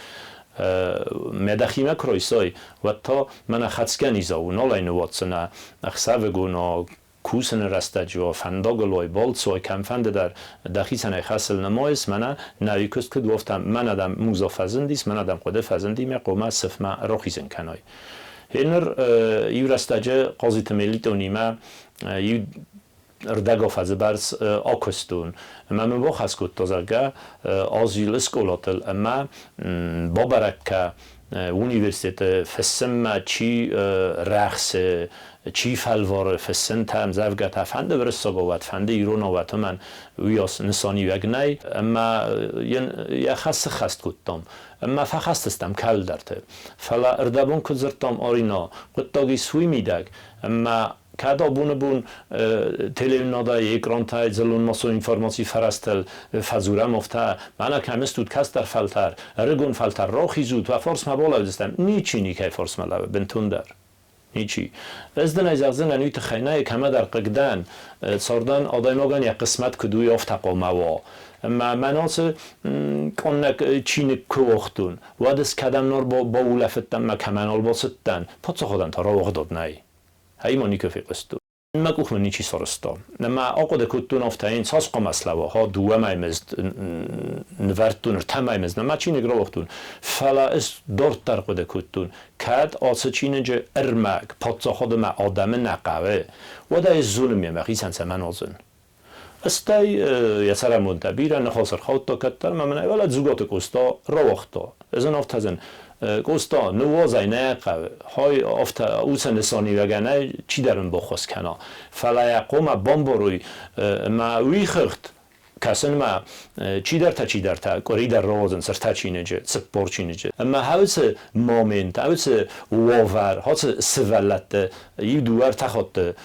Speaker 3: Мӕ дӕхимӕ куы райсай, уӕд та мӕнӕ хӕцгӕ низау у, нал ӕй ныууадздзынӕ ӕхсӕвыгон кусыны рӕстӕджы уа, фӕндагыл уай, балцы уай, кӕмфӕнды дӕр дӕхицӕн ӕй хӕсыл нымайыс, мӕнӕ нӕ куыст куыд у, афтӕ мӕнӕ дӕм муза фӕзындис, мӕнӕ дӕм хъуыды фӕзынди, мӕ хъуамӕ сыфмӕ рахизын кӕнай. Гъеныр иу рӕстӕджы Хъазиты Мелитонимӕ иу Рдӕг афӕдзы бӕрц акуыстон. Ӕмӕ мын бахӕс кодта, зӕгъгӕ, азил скъолатыл ӕмӕ бабӕрӕг кӕ, университеты фыссынмӕ чи рӕхсы, чи фӕлвары фыссынтӕ, ӕмдзӕвгӕтӕ, фӕнды уырыссагау уӕд, фӕнды иронау уӕд, уымӕн уыйас нысаниуӕг нӕй. Ӕмӕ йын йӕ хӕс сыххӕст кодтам. Ӕмӕ фӕхӕстыстӕм кӕлдӕрты. Фӕлӕ ӕрдӕбон куыд дзырдтам, Арина, хъуыддаг ис уый мидӕг, ӕмӕ кӕд абоны бон телеуынадӕй, экрантӕй, дзыллон-массон информацийы фӕрӕзтыл фӕдзурӕм афтӕ, мӕнӕ кӕм стут кӕстӕр фӕлтӕр, ӕрыгон фӕлтӕр, рахизут, уӕ фарсмӕ балӕудзыстӕм. Ничи никӕй фарсмӕ лӕууы бынтондӕр. Ничи. Ӕз дын ӕй зӕгъдзынӕн уый тыххӕй нӕ, кӕмӕдӕр хъыг дӕн, цардӕн адӕймагӕн йӕ хъысмӕт куыд у, афтӕ хъуамӕ уа. Ӕмӕ мӕн ацы къаннӕг чиныг куы уагътон, уӕд ӕз кӕдӕм нал баулӕфыдтӕн мӕ кӕмӕ нал бацыдтӕн, паддзахадӕн та рауагъдад нӕй. Ӕй ма никуы фехъуыстон. Мӕ къухмӕ ничи сарӕзта. Ӕмӕ ахъуыды кодтон афтӕ, ин цас хъуамӕ слӕууа, ха дыууӕ мӕймызд нывӕрдтон, ӕртӕ мӕймызд, мӕ чиныг рауагътон. Фӕлӕ ӕз дарддӕр хъуыды кодтон, кӕд ацы чиныджы ӕрмӕг паддзахады мӕ адӕмы нӕ хъӕуы, уӕд ӕй зонын ме мӕхицӕн цӕмӕн уадзын. Стӕй йӕ цӕрӕнбонтӕ бирӕ ныхас ӕрхаудта кӕддӕр ӕмӕ мын ӕй уӕлӕ Дзугаты Къоста рауагъта. Ӕз ын афтӕ зын, Къоста, ныууадз ӕй, нӕ хъӕуы, хай афтӕ уыцы нысаниуӕгӕн ӕй чидӕр ын баххуыс кӕна. Фӕлӕ йӕ хъуамӕ бамбарой ӕмӕ уый хыгъд кӕсынмӕ чидӕртӕ-чидӕртӕ къуыри дӕр рауадзынц ӕртӕ чиныджы, 40 чиныджы. Ӕмӕ уыцы момент, уыцы уавӕр, уыцы сывӕллӕтты иу-дыууӕ ӕртӕ хатты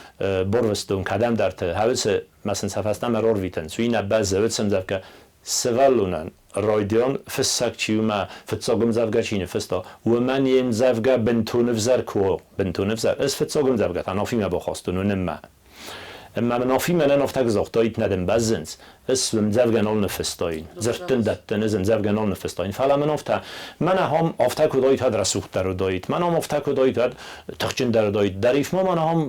Speaker 3: барвыстон кӕдӕмдӕрты, уыцы мӕ сын сӕ фӕстӕмӕ рарвитынц, уый нӕ бӕззы, уыцы ӕмдзӕвгӕ сывӕллонӕн райдиан фыссӕг чи у мӕ фыццаг ӕмдзӕвгӕ чи ныффыста, уымӕн йе мдзӕвгӕ бынтон ӕвзӕр куы у, бынтон ӕвзӕр. Ӕз фыццаг ӕмдзӕвгӕ та Нафимӕ бахастон уынынмӕ. Ӕмӕ мын Нафи мӕнӕн афтӕ куы загътаид, нӕ дын бӕззынц, ӕз ӕмдзӕвгӕ нал ныффыстаин, дзырдтын дӕттын, ӕз ӕмдзӕвгӕ нал ныффыстаин, фӕлӕ мын афтӕ, мӕнӕ ахӕм афтӕ куы уыдаид, уӕд рӕсугъддӕр уыдаид, мӕнӕ ам афтӕ куы уыдаид, уӕд тыхджындӕр уыдаид. Дӕ рифмӕ мӕнӕ ахӕм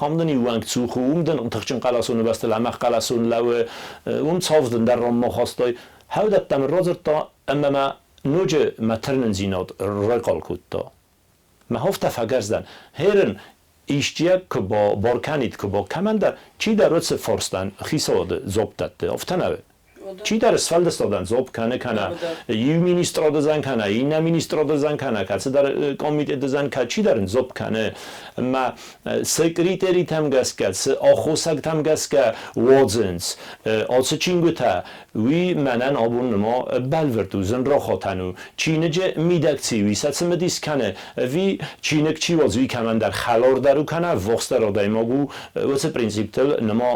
Speaker 3: кӕм дын иу уӕнг цух у, уым дын тыхджын хъӕлӕсоны бӕсты лӕмӕгъ хъӕлӕсон лӕууы, уым цавд ӕндӕр ранмӕ хастай. Хӕвдӕттӕ мын радзырдта ӕмӕ мӕ ноджы мӕ тырнындзинад райхъал кодта. Мӕ афтӕ фӕгӕрздӕн, хӕрын исчи куы бар кӕнид, куы ба кӕмӕндӕр, чидӕр уыцы фарстӕн хицауады дзуапп дӕтты, афтӕ нӕ чидӕр сфӕлдыстадӕн дзуапп кӕны кӕнӕ иу министрады дзӕн кӕнӕ иннӕ министрады дзӕн кӕнӕ кӕцыдӕр комитеты дзӕн чидӕр ын дзуапп кӕны. Ӕмӕ цы критеритӕм гӕсгӕ, цы аххосӕгтӕм гӕсгӕ уадзынц ацы чингуытӕ, уый мӕнӕн абон нырма бӕлвырд у, зын рахатӕн у. Чиныджы мидӕг ци, уый сӕ цымыдис кӕны, ӕви чиныг чи уадзы, уый кӕмӕндӕр хӕлардӕр у кӕнӕ ӕввахсдӕр адӕймаг у, уыцы принциптыл нырма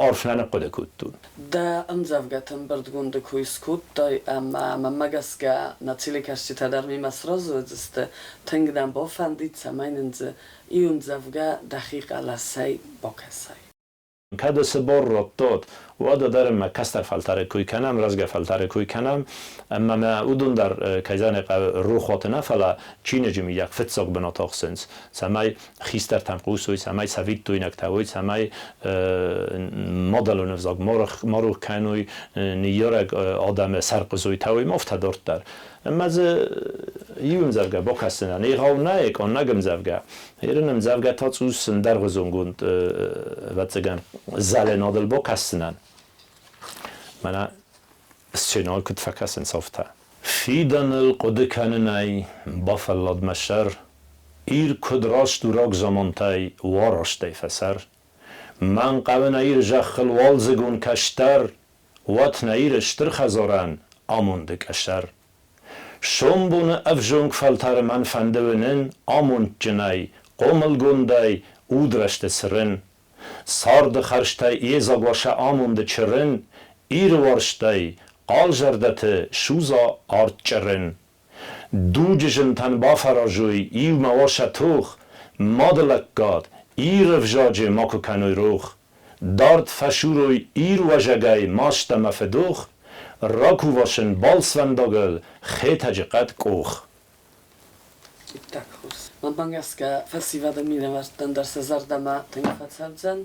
Speaker 3: арф нӕ ныхъхъуыды кодтон.
Speaker 1: Дӕ ӕмдзӕвгӕты ӕмбырдгонды кой скодтай ӕмӕ мӕнмӕ гӕсгӕ нӕ телекӕсджытӕ дӕр мемӕ сразы уыдзысты, тынг нӕм бафӕндид, цӕмӕй нын дзы иу ӕмдзӕвгӕ дӕхи хъӕлӕсӕй бакӕсай.
Speaker 3: Кӕд цы бар радтат, уӕд дӕр ӕмӕ кӕстӕр фӕлтӕры кой кӕнӕм, рӕзгӕ фӕлтӕры кой кӕнӕм, ӕмӕ мӕ уыдон дӕр, кӕй зӕгъын ӕй хъӕуы, рохуаты нӕ, фӕлӕ чиныджы мидӕг фыццаг бынат ахсынц, цӕмӕй хистӕртӕм хъусой, цӕмӕй цӕвиттойнӕгтӕ уой, цӕмӕй мадӕлон ӕвзаг ма рох кӕной, ныййарӕг адӕмы сӕрхъызойтӕ уой, ма афтӕ дарддӕр. Ӕмӕ дзы иу ӕмдзӕвгӕ бакӕсдзынӕн, егъау нӕй, къаннӕг ӕмдзӕвгӕ. Ирон ӕмдзӕвгӕ та цъус ӕндӕргъуызонгонд, ӕвӕццӕгӕн, зӕленадыл бакӕсдзынӕн. Мӕнӕ сценӕйыл куыд фӕкӕсынц, афтӕ. Фидӕныл хъуыды кӕнынӕй бафӕллад мӕ сӕр, Ир куыд раст у рагзамантӕй уарзтӕй фӕцӕр. Мӕн хъӕуы нӕ Иры зӕххыл уалдзыгон кӕстӕр, Уӕд нӕ Иры стыр хӕдзарӕн амонды къӕсӕр. Сомбоны ӕвзонг фӕлтӕры мӕн фӕнды уынын амондджынӕй, хъомылгондӕй, удрӕзты цырын. Царды хӕрзтӕй йедзаг уа сӕ амонды чырын, Иры уарзтӕй, хъал зӕрдӕты судза арт чъырын. Дуджы зынтӕн бафӕразой иумӕ уа сӕ тох, Мады лӕггад, Иры взаджы макуы кӕной рох. Дард фӕсурой ирвӕзӕгӕй маст ӕмӕ фыдох, Ракува сын балцвӕндагыл Хетӕджы хъӕд къох.
Speaker 1: Иттӕг хорз. Мӕнмӕ гӕсгӕ фӕсивӕды минӕвӕрттӕн дӕр сӕ зӕрдӕмӕ тынг фӕцӕудзӕн.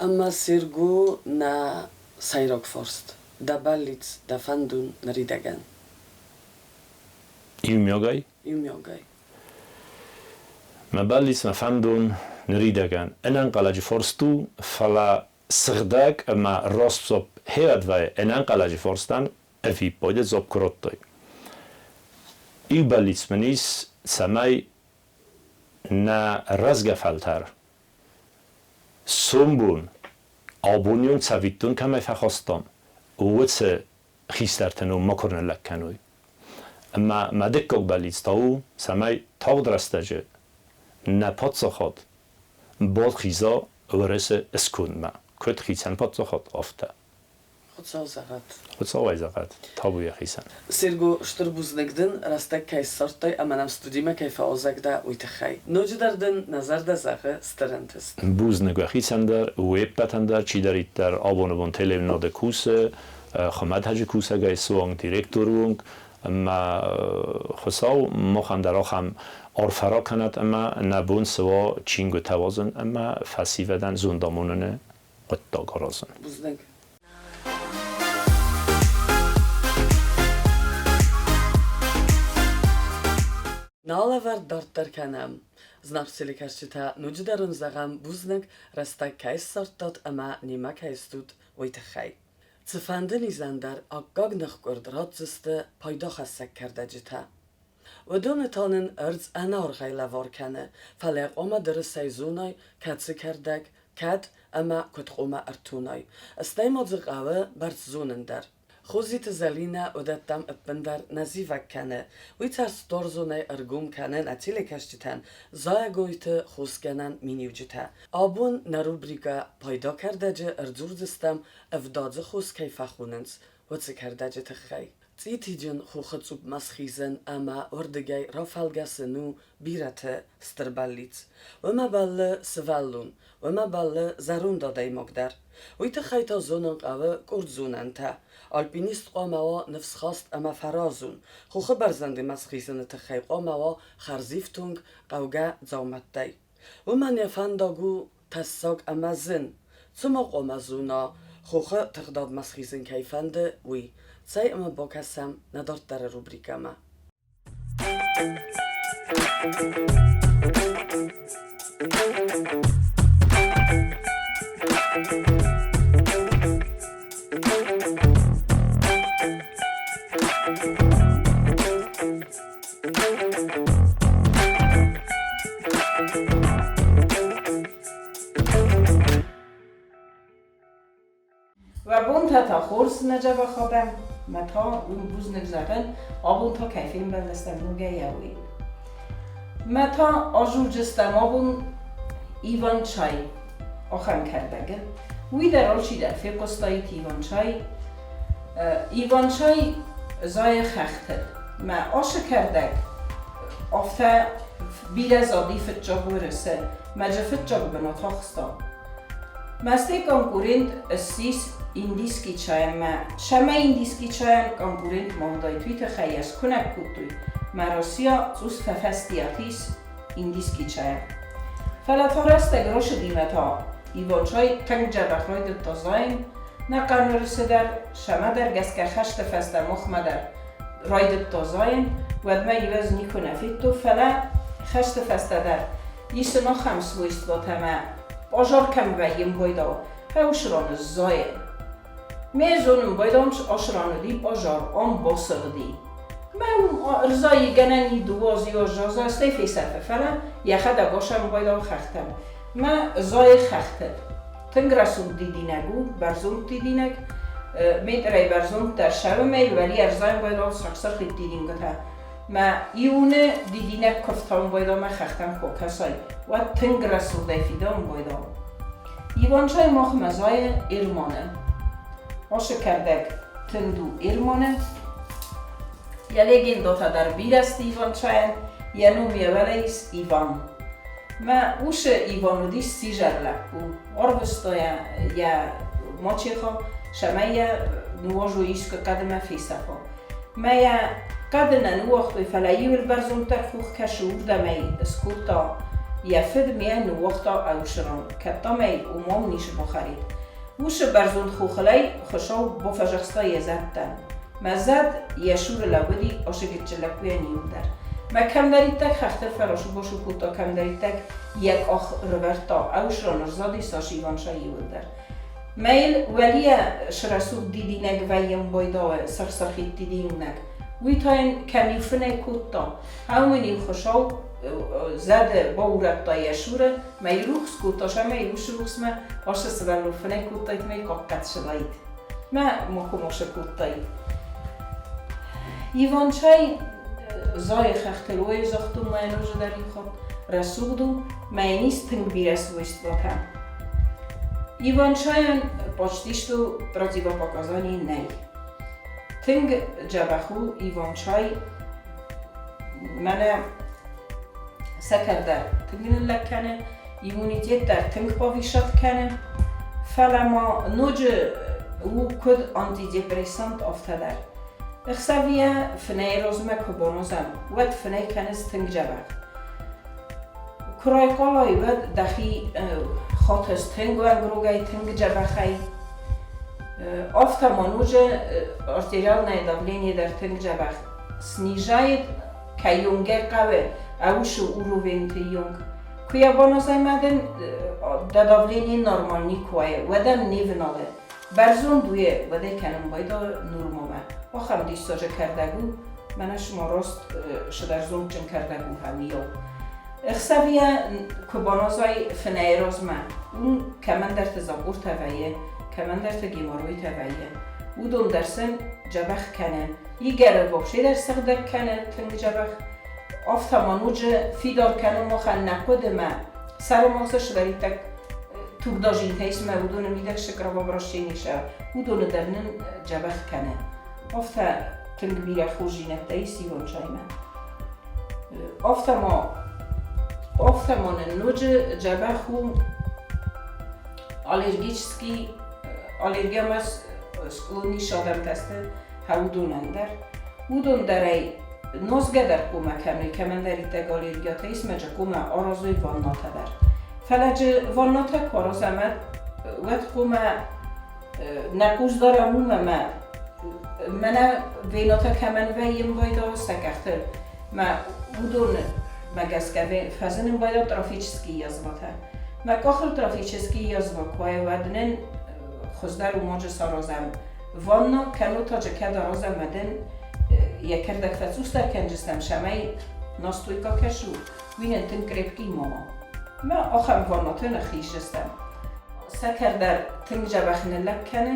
Speaker 1: Ӕмӕ Серго нӕ сӕйраг фарст. Дӕ бӕллиц, дӕ фӕндон ныридӕгӕн.
Speaker 3: Иумиагӕй?
Speaker 1: Иумиагӕй.
Speaker 3: Мӕ бӕллиц, мӕ фӕндон ныридӕгӕн ӕнӕнхъӕлӕджы фарст у, фӕлӕ Сыгъдӕг ӕмӕ раст дзуапп хеадвӕй ӕнӕнхъӕлӕджы фарстӕн ӕвиппайды дзуапп куы радтай. Иу бӕллиц мын ис, цӕмӕй нӕ рӕзгӕ фӕлтӕр сомбон абонион цӕвиттон кӕмӕй фӕхастам, уыцы хистӕрты ном макуы ныллӕг кӕной. Ӕмӕ мӕ дыккаг бӕллиц та у, цӕмӕй тагъд рӕстӕджы нӕ паддзахад бахиза Уӕрӕсе скондмӕ, куыд хицӕн паддзахад, афтӕ.
Speaker 1: Хуыцау зӕгъӕд.
Speaker 3: Хуыцауӕй зӕгъӕд, табу йӕхицӕн.
Speaker 1: Серго, стыр бузныг дын, рӕстӕг кӕй ссардтай ӕмӕ нӕм студимӕ кӕй фӕуазӕг дӕ, уый тыххӕй. Ноджыдӕр дын нӕ зӕрдӕ зӕгъы стыр ӕнтыст.
Speaker 3: Бузныг уӕхицӕн дӕр, уе ппӕтӕн дӕр, чидӕриддӕр абоны бон телеуынады кусы, хуымӕтӕджы кусӕгӕй суанг директоры онг, ӕмӕ Хуыцау махӕн дӕр ахӕм арфӕ ракӕнӕд ӕмӕ нӕ бон цы уа чингуытӕ уадзын ӕмӕ фӕсивӕдӕн зондамоныны хъуыддаг аразын.
Speaker 1: Бузныг. Нӕ алӕвӕрд дарддӕр кӕнӕм. Зынаргъ телекӕсджытӕ, ноджыдӕр уын зӕгъӕм бузныг, рӕстӕг кӕй ссардтат ӕмӕ немӕ кӕй стут, уый тыххӕй. Цыфӕнды низӕн дӕр аккаг ныхкъуырд ратдзысты пайдахӕссӕг кӕрдӕджытӕ. Уыдоны та нын ӕрдз ӕнӕаргъӕй лӕвар кӕны, фӕлӕ хъуамӕ дырысӕй зонай, кӕцы кӕрдӕг, кӕд ӕмӕ куыд хъуамӕ ӕртонай. Стӕй ма дзы хъӕуы бӕрц зонын дӕр. Хозиты Зӕлинӕ уыдӕттӕм ӕппындӕр нӕ зивӕг кӕны. Уый цӕстуарзонӕй ӕргом кӕны нӕ телекӕсджытӕн зайӕгойты хосгӕнӕн миниуджытӕ. Абон нӕ рубрикӕ «Пайда кӕрдӕджы» ӕрдзурдзыстӕм, ӕвдадзы хос кӕй фӕхонынц, уыцы кӕрдӕджы тыххӕй. Цъитиджын хохы цъупмӕ схизын ӕмӕ уырдыгӕй рафӕлгӕсын у бирӕты стыр бӕллиц. Уымӕ бӕллы сывӕллон, уымӕ бӕллы зӕронд адӕймаг дӕр. Уый тыххӕй та зонын хъӕуы къорд зонӕнтӕ. Альпинист хъуамӕ уа ныфсхаст ӕмӕ фӕразон. Хохы бӕрзӕндмӕ схизыны тыххӕй хъуамӕ уа хӕрзифтонг хъӕугӕ дзаумӕттӕй. Уымӕн йӕ фӕндаг у тӕссаг ӕмӕ зын. Цыма хъуамӕ зона, хохы тыгъдадмӕ схизын кӕй фӕнды, уый. Цӕй ӕмӕ бакӕсӕм нӕ дарддӕры рубрикӕмӕ.
Speaker 4: Уӕ бонтӕ та хорз нӕ дзӕбӕх адӕм, мӕ та уым бузныг зӕгъын, абон та кӕй фембӕлдыстӕм ногӕй уый. Мӕ та азулджыстӕм абон Иван-чай, ахӕм кӕрдӕгы. Уый дӕр алчидӕр фехъуыстаид Иван-чай. Иван-чай зайы хӕхтыл. Мӕ ашы кӕрдӕг афтӕ бирӕ зади фыццаг Уырысы, мӕ джы фыццаг бынат ахста. Мӕстӕй конкурент ссис индийский чайӕнмӕ. Сӕмӕ индийский чайӕн конкурент ма уыдаид, уый тыххӕй йӕ скуынӕг кодтой, мӕ Россия цъус фӕфӕстиат ис индийский чайӕн. Фӕлӕ та рӕстӕг рацыдимӕ та Иван-чай тынг дзӕбӕх райдыдта зайын, нӕ хъӕнуырысы дӕр, сӕмӕ дӕр гӕсгӕ хӕсты фӕстӕ махмӕ дӕр райдыдта зайын, уӕдмӕ ивӕз никуы нӕ федтон, фӕлӕ хӕсты фӕстӕ дӕр ис ын ахӕм свойствотӕ ӕмӕ пъазар кӕм вӕййы байдау, фӕусраны зайы. Ме зонын байдамс асран уыди пъазар, ам басыгъди. Мӕ уым ӕрзайы гӕнӕн и дыууӕ заза, стӕй фесӕфы, фӕлӕ йӕхӕдӕг асӕм байдау хӕхтӕм. Мӕ зайы хӕхты. Тынг рӕсугъд дидинӕг у, бӕрзонд дидинӕг. Метрӕй бӕрзонддӕр сӕуы мӕй вӕли ӕрзайын байдал сырх-сырхид дидингуытӕ. Мӕ иуны дидинӕг куы фтауын байдал мӕ хӕхтӕм куы кӕсай, уӕд тынг рӕсугъдӕй фидауын байдал. Иванчай махмӕ зайы Ирманы. Ашы кӕрдӕг тынд у Ирманы. Йӕ легендӕтӕ дӕр бирӕ сты Иванчайӕн, йӕ ном йӕ уӕлӕ ис Иван. Мӕ усы Иван уыдис сидзӕр лӕппу. Арвыста йӕ йӕ мачеха, цӕмӕй йӕ ныуазой искуы кӕдмӕ фесӕфа. Мӕ йӕ кӕд нӕ ныууагътой, фӕлӕ иуыл бӕрзонддӕр хох кӕсы, уырдӕм ӕй скодта йӕ фыд, ме ныууагъта ӕвсырон, кӕд дам ӕй уымӕн ницы бахӕрид. Уыцы бӕрзонд хохыл ӕй Хуыцау бафӕдзӕхста йӕ зӕдтӕн. Мӕ зӕд йӕ цуры лӕууыди ацы гыццыл лӕппуйӕн иуылдӕр. Мӕ кӕмдӕриддӕр хӕхтыл фӕрасу-басу кодта, кӕмдӕриддӕр йӕ къах ӕрывӕрдта, ӕвсырон ӕрзади сас Иванша иуылдӕр. Мӕйыл уӕлийӕ срӕсугъд дидинӕг вӕййӕм байдауы сырх-сырхид дидинӕг. Уый та йын кӕм-иу фынӕй кодта, ау ын-иу Хуыцау зӕды баурӕдта йӕ цуры, мӕ рухс кодта сӕмӕ уыцы рухсмӕ ацы сывӕллон фынӕй кодтаид мӕ хъахъхъӕд сыдаид. Мӕ макомосы кодтаид. Иван-чай зайы хӕхтыл уойы загътон мӕ ноджы дӕр иу хатт рӕсугъд у, мӕ йын ис тынг бирӕ свойствотӕ. Иван-чайӕн почти что противопоказаний нӕй. Тынг дзӕбӕх у Иван-чай, мӕнӕ сӕкӕр дӕр тынг ныллӕг кӕны, иммунитет дӕр тынг повышать кӕны, фӕлӕ ма ноджы у куыд антидепрессант, афтӕ дӕр. Ӕхсӕвийӕ фынӕй размӕ куы баназӕм, уӕд фынӕй кӕныс тынг дзӕбӕх. Куы райхъалай, уӕд дӕхи хатыс тынг уӕнгрогӕй, тынг дзӕбӕхӕй. Афтӕ ма ноджы артериальное давление дӕр тынг дзӕбӕх снижает, кӕйонгӕ хъӕуы, ӕусы уровеньты йонг. Куы йӕ баназай мӕ дын дӕ давление нормальный куы уайы, уӕд ӕм не вналы. Бӕрзонд уе, уӕдӕй кӕнын байдайы нормамӕ. Ахӕм диссаджы кӕрдӕг у, мӕнӕ цыма раст сыдӕрзондджын кӕрдӕг у хӕуийау. Ӕхсӕвийӕ куы баназай фынӕйы размӕ, уым кӕмӕндӕрты запортӕ вӕййы, кӕмӕндӕрты геморройтӕ вӕййы. Уыдон дӕр сын дзӕбӕх кӕны. Игӕры вообще дӕр сыгъдӕг кӕны тынг дзӕбӕх. Афтӕ ма ноджы фидар кӕны махӕн нӕ хъуыдымӕ, сӕрымагъзы сывӕридтӕг тугдазинтӕ ис ӕмӕ уыдоны мидӕг цы кровообращение ис, уыдоны дӕр нын дзӕбӕх кӕны. Афтӕ тынг бирӕ хорздзинӕдтӕ ис ирон чаймӕ. Афтӕ ма нын ноджы дзӕбӕх у аллергический аллергиямӕ склонный адӕмтӕ сты уыдонӕн дӕр. Уыдон дӕр ӕй нозгӕ дӕр хъуамӕ кӕной, кӕмӕндӕриддӕр аллергиятӕ ис, мӕ хъуамӕ аразой ваннатӕ дӕр. Фӕлӕ джы ваннатӕ куы аразӕм, уӕд хъуамӕ нӕ хъус дарӕм уымӕ, мӕ мӕнӕ венатӕ кӕмӕн вӕййын байдауы сӕ къӕхтыл, мӕ уыдонмӕ гӕсгӕ фӕзынын байдауы трофический язватӕ. Мӕ къахыл трофический язва куы уа, уӕд нын хуыздӕр у ноджы саразӕм ванна, кӕннод та джы кӕд аразӕм ӕмӕ дын йӕ кӕрдӕг фӕцъусдӕр кӕнджыстӕм, цӕмӕй настойка кӕсу, уый нын тынг крепкий ма уа. Мӕ ахӕм ваннаты ныххиздзыстӕм. Сӕкӕр дӕр тынг дзӕбӕх ныллӕг кӕны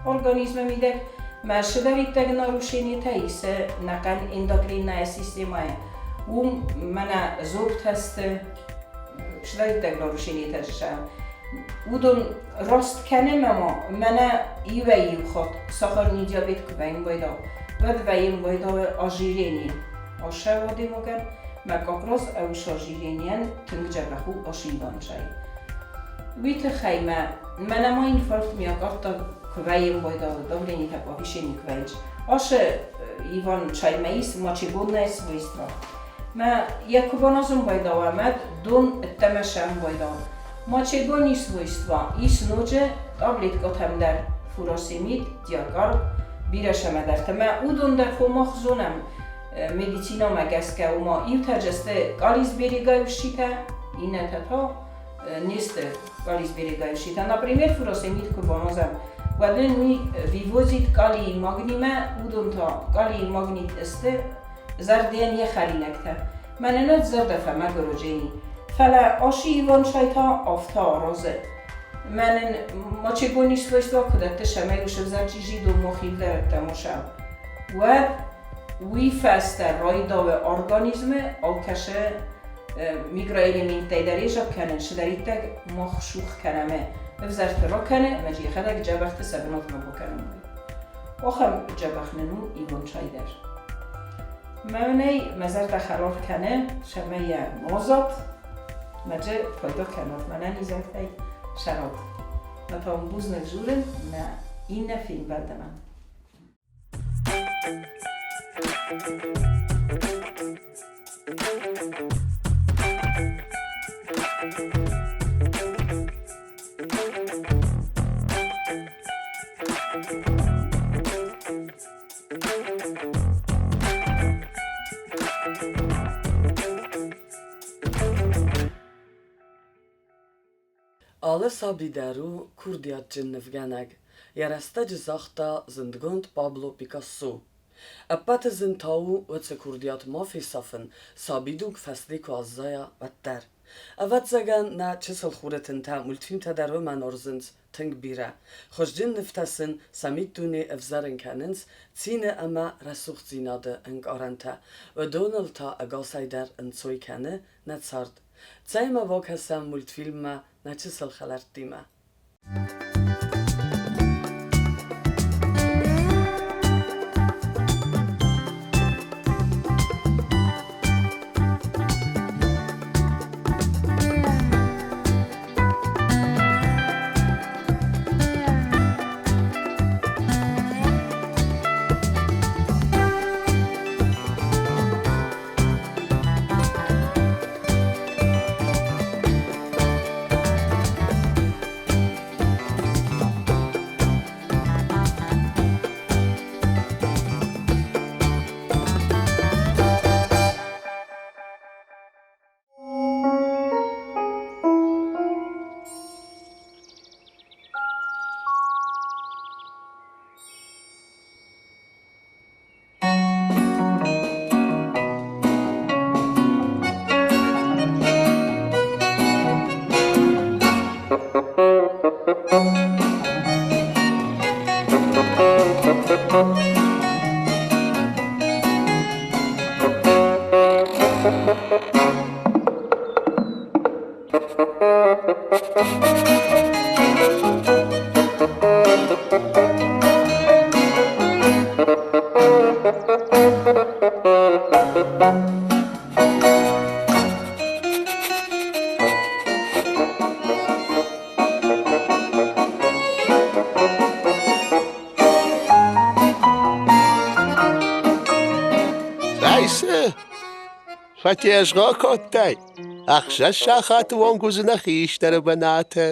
Speaker 4: организмы мидӕг. Мӕ сывӕллӕттӕг нарушениетӕ исы нӕхъӕн эндокринная системӕйы. Уым мӕнӕ зобтӕ сты, сывӕллӕттӕг нарушениетӕ сӕ. Уыдон раст кӕнӕм ӕмӕ мӕнӕ иуӕй-иу хатт сахарный диабет куы вӕййын байдау, уӕд вӕййын байдауы ожирение. Ӕхсӕв адӕймагӕн мӕ как раз ӕвсажиренийӕн тынг дзӕбӕх у ошибанчай. Уый тыххӕй мӕ мӕнӕ ма инфаркт миокард куы вӕййӕм байдалы давление повышение куы вӕййынц. Ашы Иван чаймӕ ис мочегонное свойство. Мӕ йӕ куы баназын байдауа, мӕ дон ӕддӕмӕ сӕм байдау. Мочегонный свойства ис ноджы таблеткӕтӕм дӕр фуросемид, диакарб, бирӕ сӕмӕдӕртӕ. Мӕ уыдон дӕр хомах зонӕм медицинамӕ гӕсгӕ, ома иутӕ сты калийсберегающийтӕ, иннӕтӕ та не сты калийсберегающийтӕ. Например, фуросемид куы баназӕм, уӕд нын уый вывозит калийы магнимӕ, уыдон та калийы магнит сты зӕрдӕйӕн йӕ хӕринӕгтӕ. Мӕнӕн ӕд зӕрдӕ фӕмӕгуыр Джени, фӕлӕ Оши Иван-чай та афтӕ аразы. Мӕнӕн мочегонный свойства куы дӕтты, цӕмӕй уыцы ӕвзӕр чъизи дон мохилдӕрӕттӕм уса, уӕд уый фӕстӕ райдауы организмы алкӕцы микроэлементтӕй дӕр изӕг кӕнын, цыдӕриддӕр мах сух кӕнӕм, ӕвзӕрты ракӕны ӕмӕ йӕхӕдӕг дзӕбӕхты сӕ бынатмӕ бакӕнын. Ахӕм дзӕбӕх нын у Иван-чай дӕр. Мӕнӕй мӕ зӕрдӕ хӕлар кӕны, цӕмӕй йӕ нуазат, мӕ дзы пайда кӕнат мӕнӕн изӕртӕй сӕрат. Мӕ та уын бузныг дзурын нӕ иннӕ фембӕлдмӕ.
Speaker 1: Алы саби дӕр у курдиатджын нывгӕнӕг, йӕ рӕстӕджы загъта зындгонд Пабло Пикассо. Ӕппӕты зын та у уыцы курдиат ма фесафын, сабидуг фӕсте куы аззайа, уӕддӕр. Ӕвӕццӕгӕн, нӕ чысыл хуры тынтӕ мультфильмтӕ дӕр уымӕн уарзынц тынг бирӕ. Хуызджын нывтӕ сын сӕ миддуне ӕвзӕрын кӕнынц цины ӕмӕ рӕсугъддзинады ӕнкъарӕнтӕ. Уыдоныл та ӕгасӕй дӕр ӕнцой кӕны нӕ цард. Цӕй-ма бакӕсӕм мультфильммӕ нӕ чысыл хӕлӕрттимӕ.
Speaker 5: Райсы, фӕтезгъо кодтай, ӕхсӕз сахаты онг уыдзынӕ хистӕры бынаты.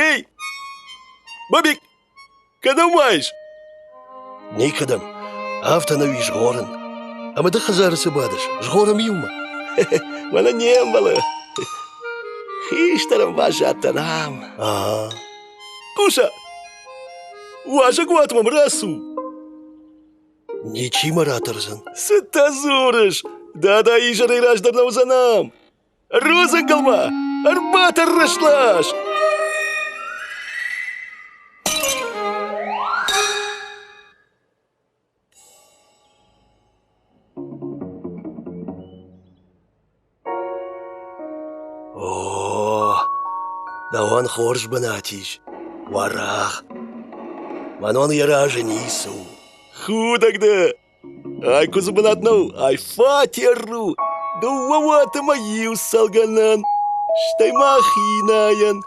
Speaker 5: Эй, Бобик, кӕдӕм уайыс? Никӕдӕм. Афтӕ нӕуи згъорын. Ӕмӕ ды хӕдзары цы бадыс? Згъорӕм иумӕ. Мӕнӕ не мбӕлы. Хистӕрӕн баззадтӕн ам. Ага. Хъуса, уазӕгуат мӕм рацу. Ничи мӕ ратӕрдзӕн. Цытӕ дзурыс? Дада изӕрӕй раздӕр нӕ уыдзӕн ам. Рудзынгыл ма! Ӕрбатӕррӕст лас! О, дӕуӕн хорз бынат ис, уӕрӕх. Мӕнӕн йӕ разы ницы у. Худӕг дӕ! Ай куыдзы бынат нӕу, ай фатер у. Дыууӕ уаты мӕ иу цӕлгӕнӕн, стӕй ма хинайӕн.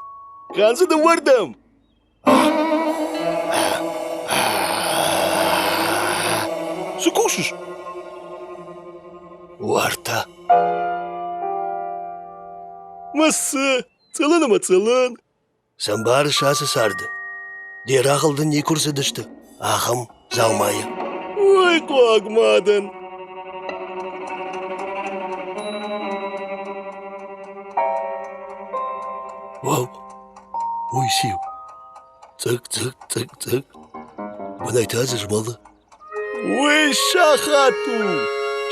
Speaker 5: Кӕндзы дыууӕрдӕм. Цы кусыс? Уӕртӕ. Мӕ цы? Цъылын ӕмӕ цъылын. Цы ӕмбарыс ацы царды? Де рагъыл дын никуы рцыдысты ахӕм дзаумайы. Ой, хъуаг ма дӕн. Уау, уый циу? Цъык, цъык, цъык, цъык. Бынӕй та дзы змӕлы. Уый сахат у!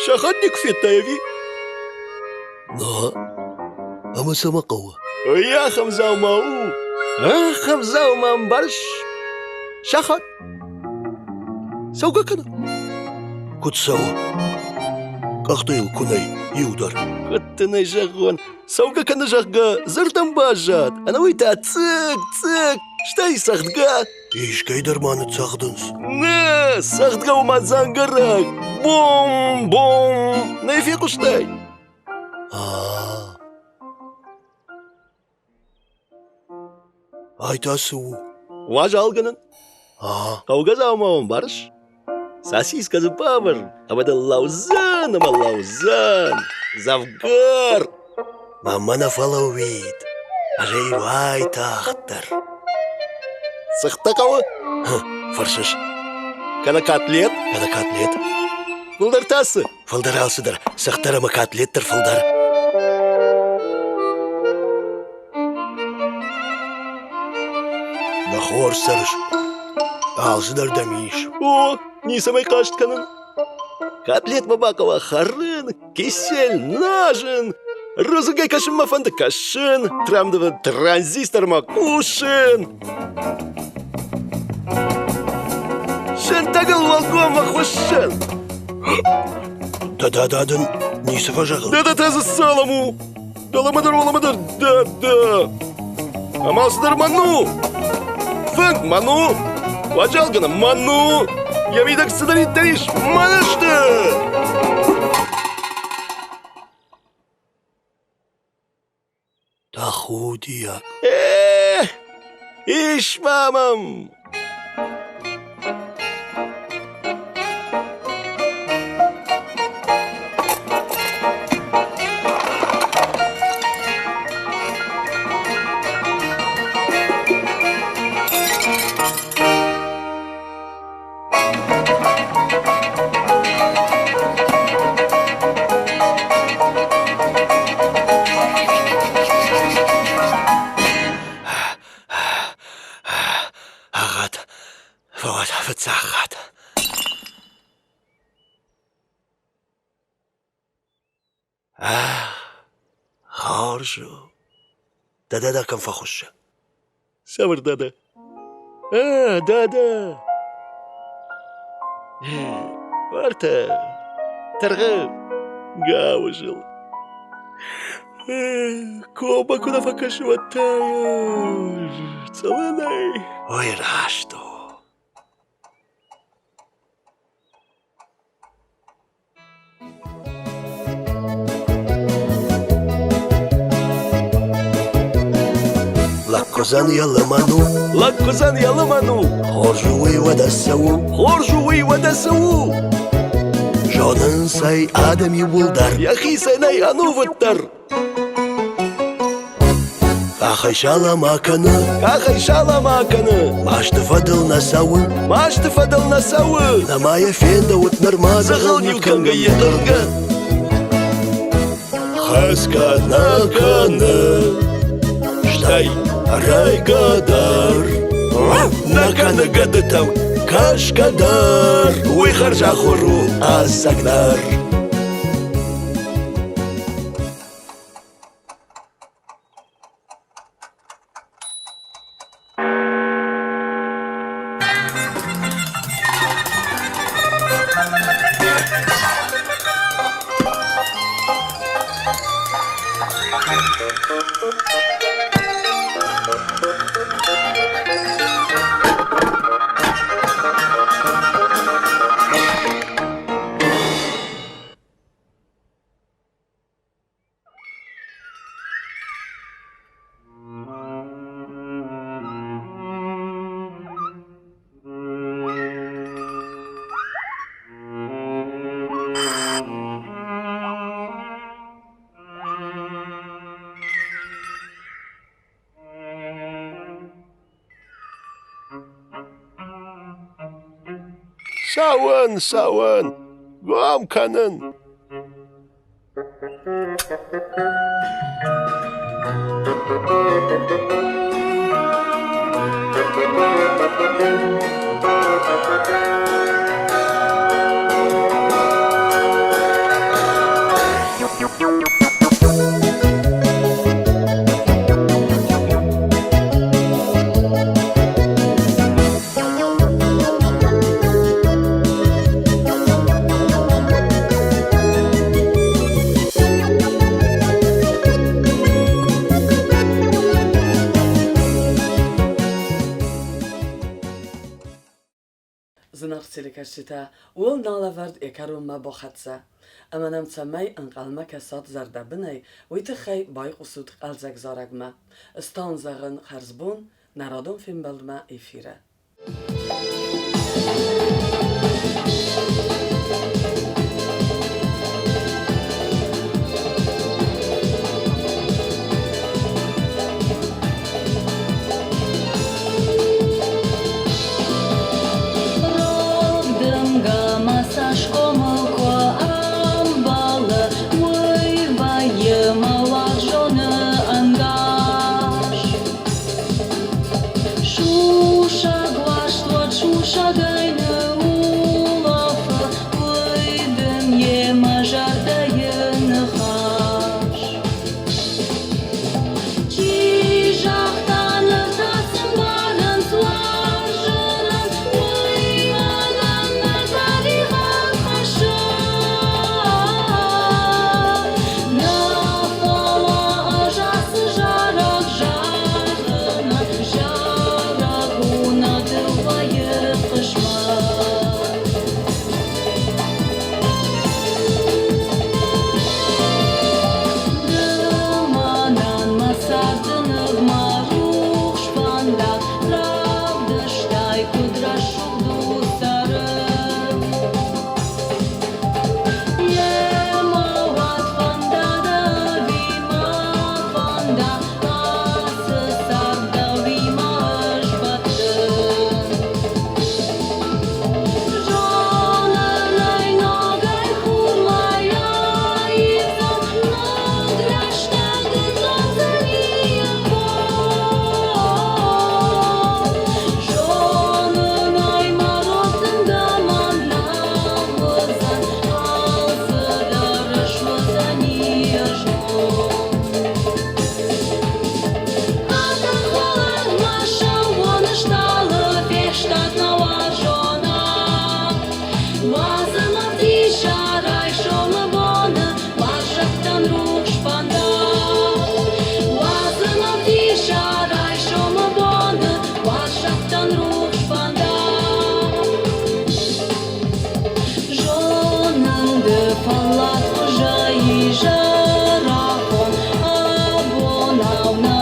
Speaker 5: Сахат никуы федтай ӕви? Нӕ. Ӕмӕ цӕмӕ хъӕуы? Ой, ахӕм дзаума у! Ахӕм дзаума ӕмбарыс? Сахат! Цӕугӕ кӕны. Куыд цӕуы? Къӕхтӕ йыл куы нӕй, иу дӕр. Куыд дын ӕй зӕгъон, цӕугӕ кӕны, зӕгъгӕ, дзырдӕн баззад, ӕнӕуый та цъык, цъык. Стӕй цӕгъдгӕ. Искӕй дӕр ма ныццӕгъдынц. Нӕ, цӕгъдгӕ у ма дзӕнгӕрӕг. Бум-бум. Нӕ фехъуыстай? А. Ай та цы у? Уазалгӕнӕн. А. Хъӕугӕ дзаума ӕмбарыс? Сосиска дзы бавӕр, ӕмӕ дын лӕудзӕн ӕмӕ лӕудзӕн. Дзӕвгар. Мӕнмӕ нӕ фӕлӕууид, ӕз ӕй уайтагъддӕр. Цыхтӕ хъӕуы? Фӕрсыс. Кӕнӕ катлет? Кӕнӕ катлет. Фылдӕр та цы? Фылдӕр алцыдӕр, цыхт дӕр ӕмӕ катлет дӕр фылдӕр. Нӕ хорз цӕрыс. Алцыдӕр дӕм ис. О, ницӕмӕй хъаст кӕнын. Котлет мӕ бахъӕуа хӕрын, кисель, назын. Рудзынгӕй кӕсын мӕ фӕнды кӕсын, трамдывы транзистормӕ хъусын. Сынтӕгыл уӕлгоммӕ хуыссын. Да-да-да дын ницы фӕзӕгъын. Да-да та дзы салам у. Дӕлӕмӕ дӕр, уӕлӕмӕ дӕр, да-да. Ӕмӕ алцыдӕр мӕн у. Фынг мӕн у. Уазалгӕнӕн мӕн у. Йӕ мидӕг цыдӕриддӕр ис, мӕн сты. Тӕхудиаг. Э, ис ма мӕм. Ӕгъгъӕд, фӕуӕд фыццаггъӕд. Хорз у. Дӕ дада кӕм фӕхуыссы? Цавӕр дада? А, дада! Уартӕ, тӕргъы, гауызыл. Коммӕ куы нӕ фӕкӕсы, уӕд та цӕуылнӕй? Ой, раст у. Лӕггуызӕн йӕ лымӕн у, Лӕггуызӕн йӕ лымӕн у, Хорз у уый уӕдӕ цы у, Хорз у уый уӕдӕ цы у. Зонынц ӕй адӕм иууылдӕр, Йӕхицӕн ӕй ӕнувыддӕр. Къахӕй салам акӕны, Къахӕй салам акӕны, Масты фӕдыл нӕ цӕуы, Масты фӕдыл нӕ цӕуы. Нӕма йӕ фендӕуыд нырма дзӕгъӕл кӕнгӕ йӕ хъыргӕ. Хӕсгӕ нӕ кӕны, стӕй райгӕ дӕр. Нӕ кӕны гӕдытӕм кӕсгӕ дӕр, уый хӕрзахуыр у ӕцӕгдӕр. Цӕуын, цӕуын, гом кӕнын.
Speaker 1: Зынаргъ телекӕсджытӕ, ууыл нал ӕвӕрд йӕ кӕронмӕ бахӕццӕ. Ӕмӕ нӕм цӕмӕй ӕнхъӕлмӕ кӕсат зӕрдӕбынӕй, уый тыххӕй байхъусут хъӕлдзӕг зарӕгмӕ. Стан зӕгъын хӕрзбон, нӕ радон фембӕлдмӕ эфиры.
Speaker 6: Рог дымгӕ мӕ цӕсгомыл куы ӕмбӕлы, уый вӕййы мӕ уарзоны ӕнгас. Сусӕг уарзт уӕд сусӕгӕй ныуулӕфы, уый дын йемӕ зӕрдӕйы ныхас. Чи загъта, ныр та цы мбарынц уарзынӕн, уый мӕнӕн мӕ тӕригъӕд хӕссы. Нӕ фӕлӕ ӕз ацы зарӕг зарынӕн, зарӕг у нӕ дыууӕйы хъысмӕт. Ды мӕнӕн мӕ царды ныгмӕ рухс фӕндаг равдыстай, куыд рӕсугъд у цӕрын. Йемӕ уӕд фӕнда ӕви ма фӕнда, ацы цард дӕуимӕ ӕз бӕттын. Зонын ӕй ногӕй хурмӕ аивдзӕн, ног рӕстӕг ырлӕудзӕни йӕ бон. Зонын ӕй, мӕ рог дымгӕ нал уыдзӕн, алцыдӕр ысуыдзӕни ӕзнон. Атӕхуӕларвмӕ сӕууон ыстъалы фестад нӕ уарзонад. Уадз ӕмӕ ӕвдиса райсомы боны уарзӕттӕн рухс фӕндаг. Уадз ӕмӕ ӕвдиса райсомы боны уарзӕттӕн рухс фӕндаг. Зонын ды фӕлладхуызӕй изӕрафон, абонау нӕ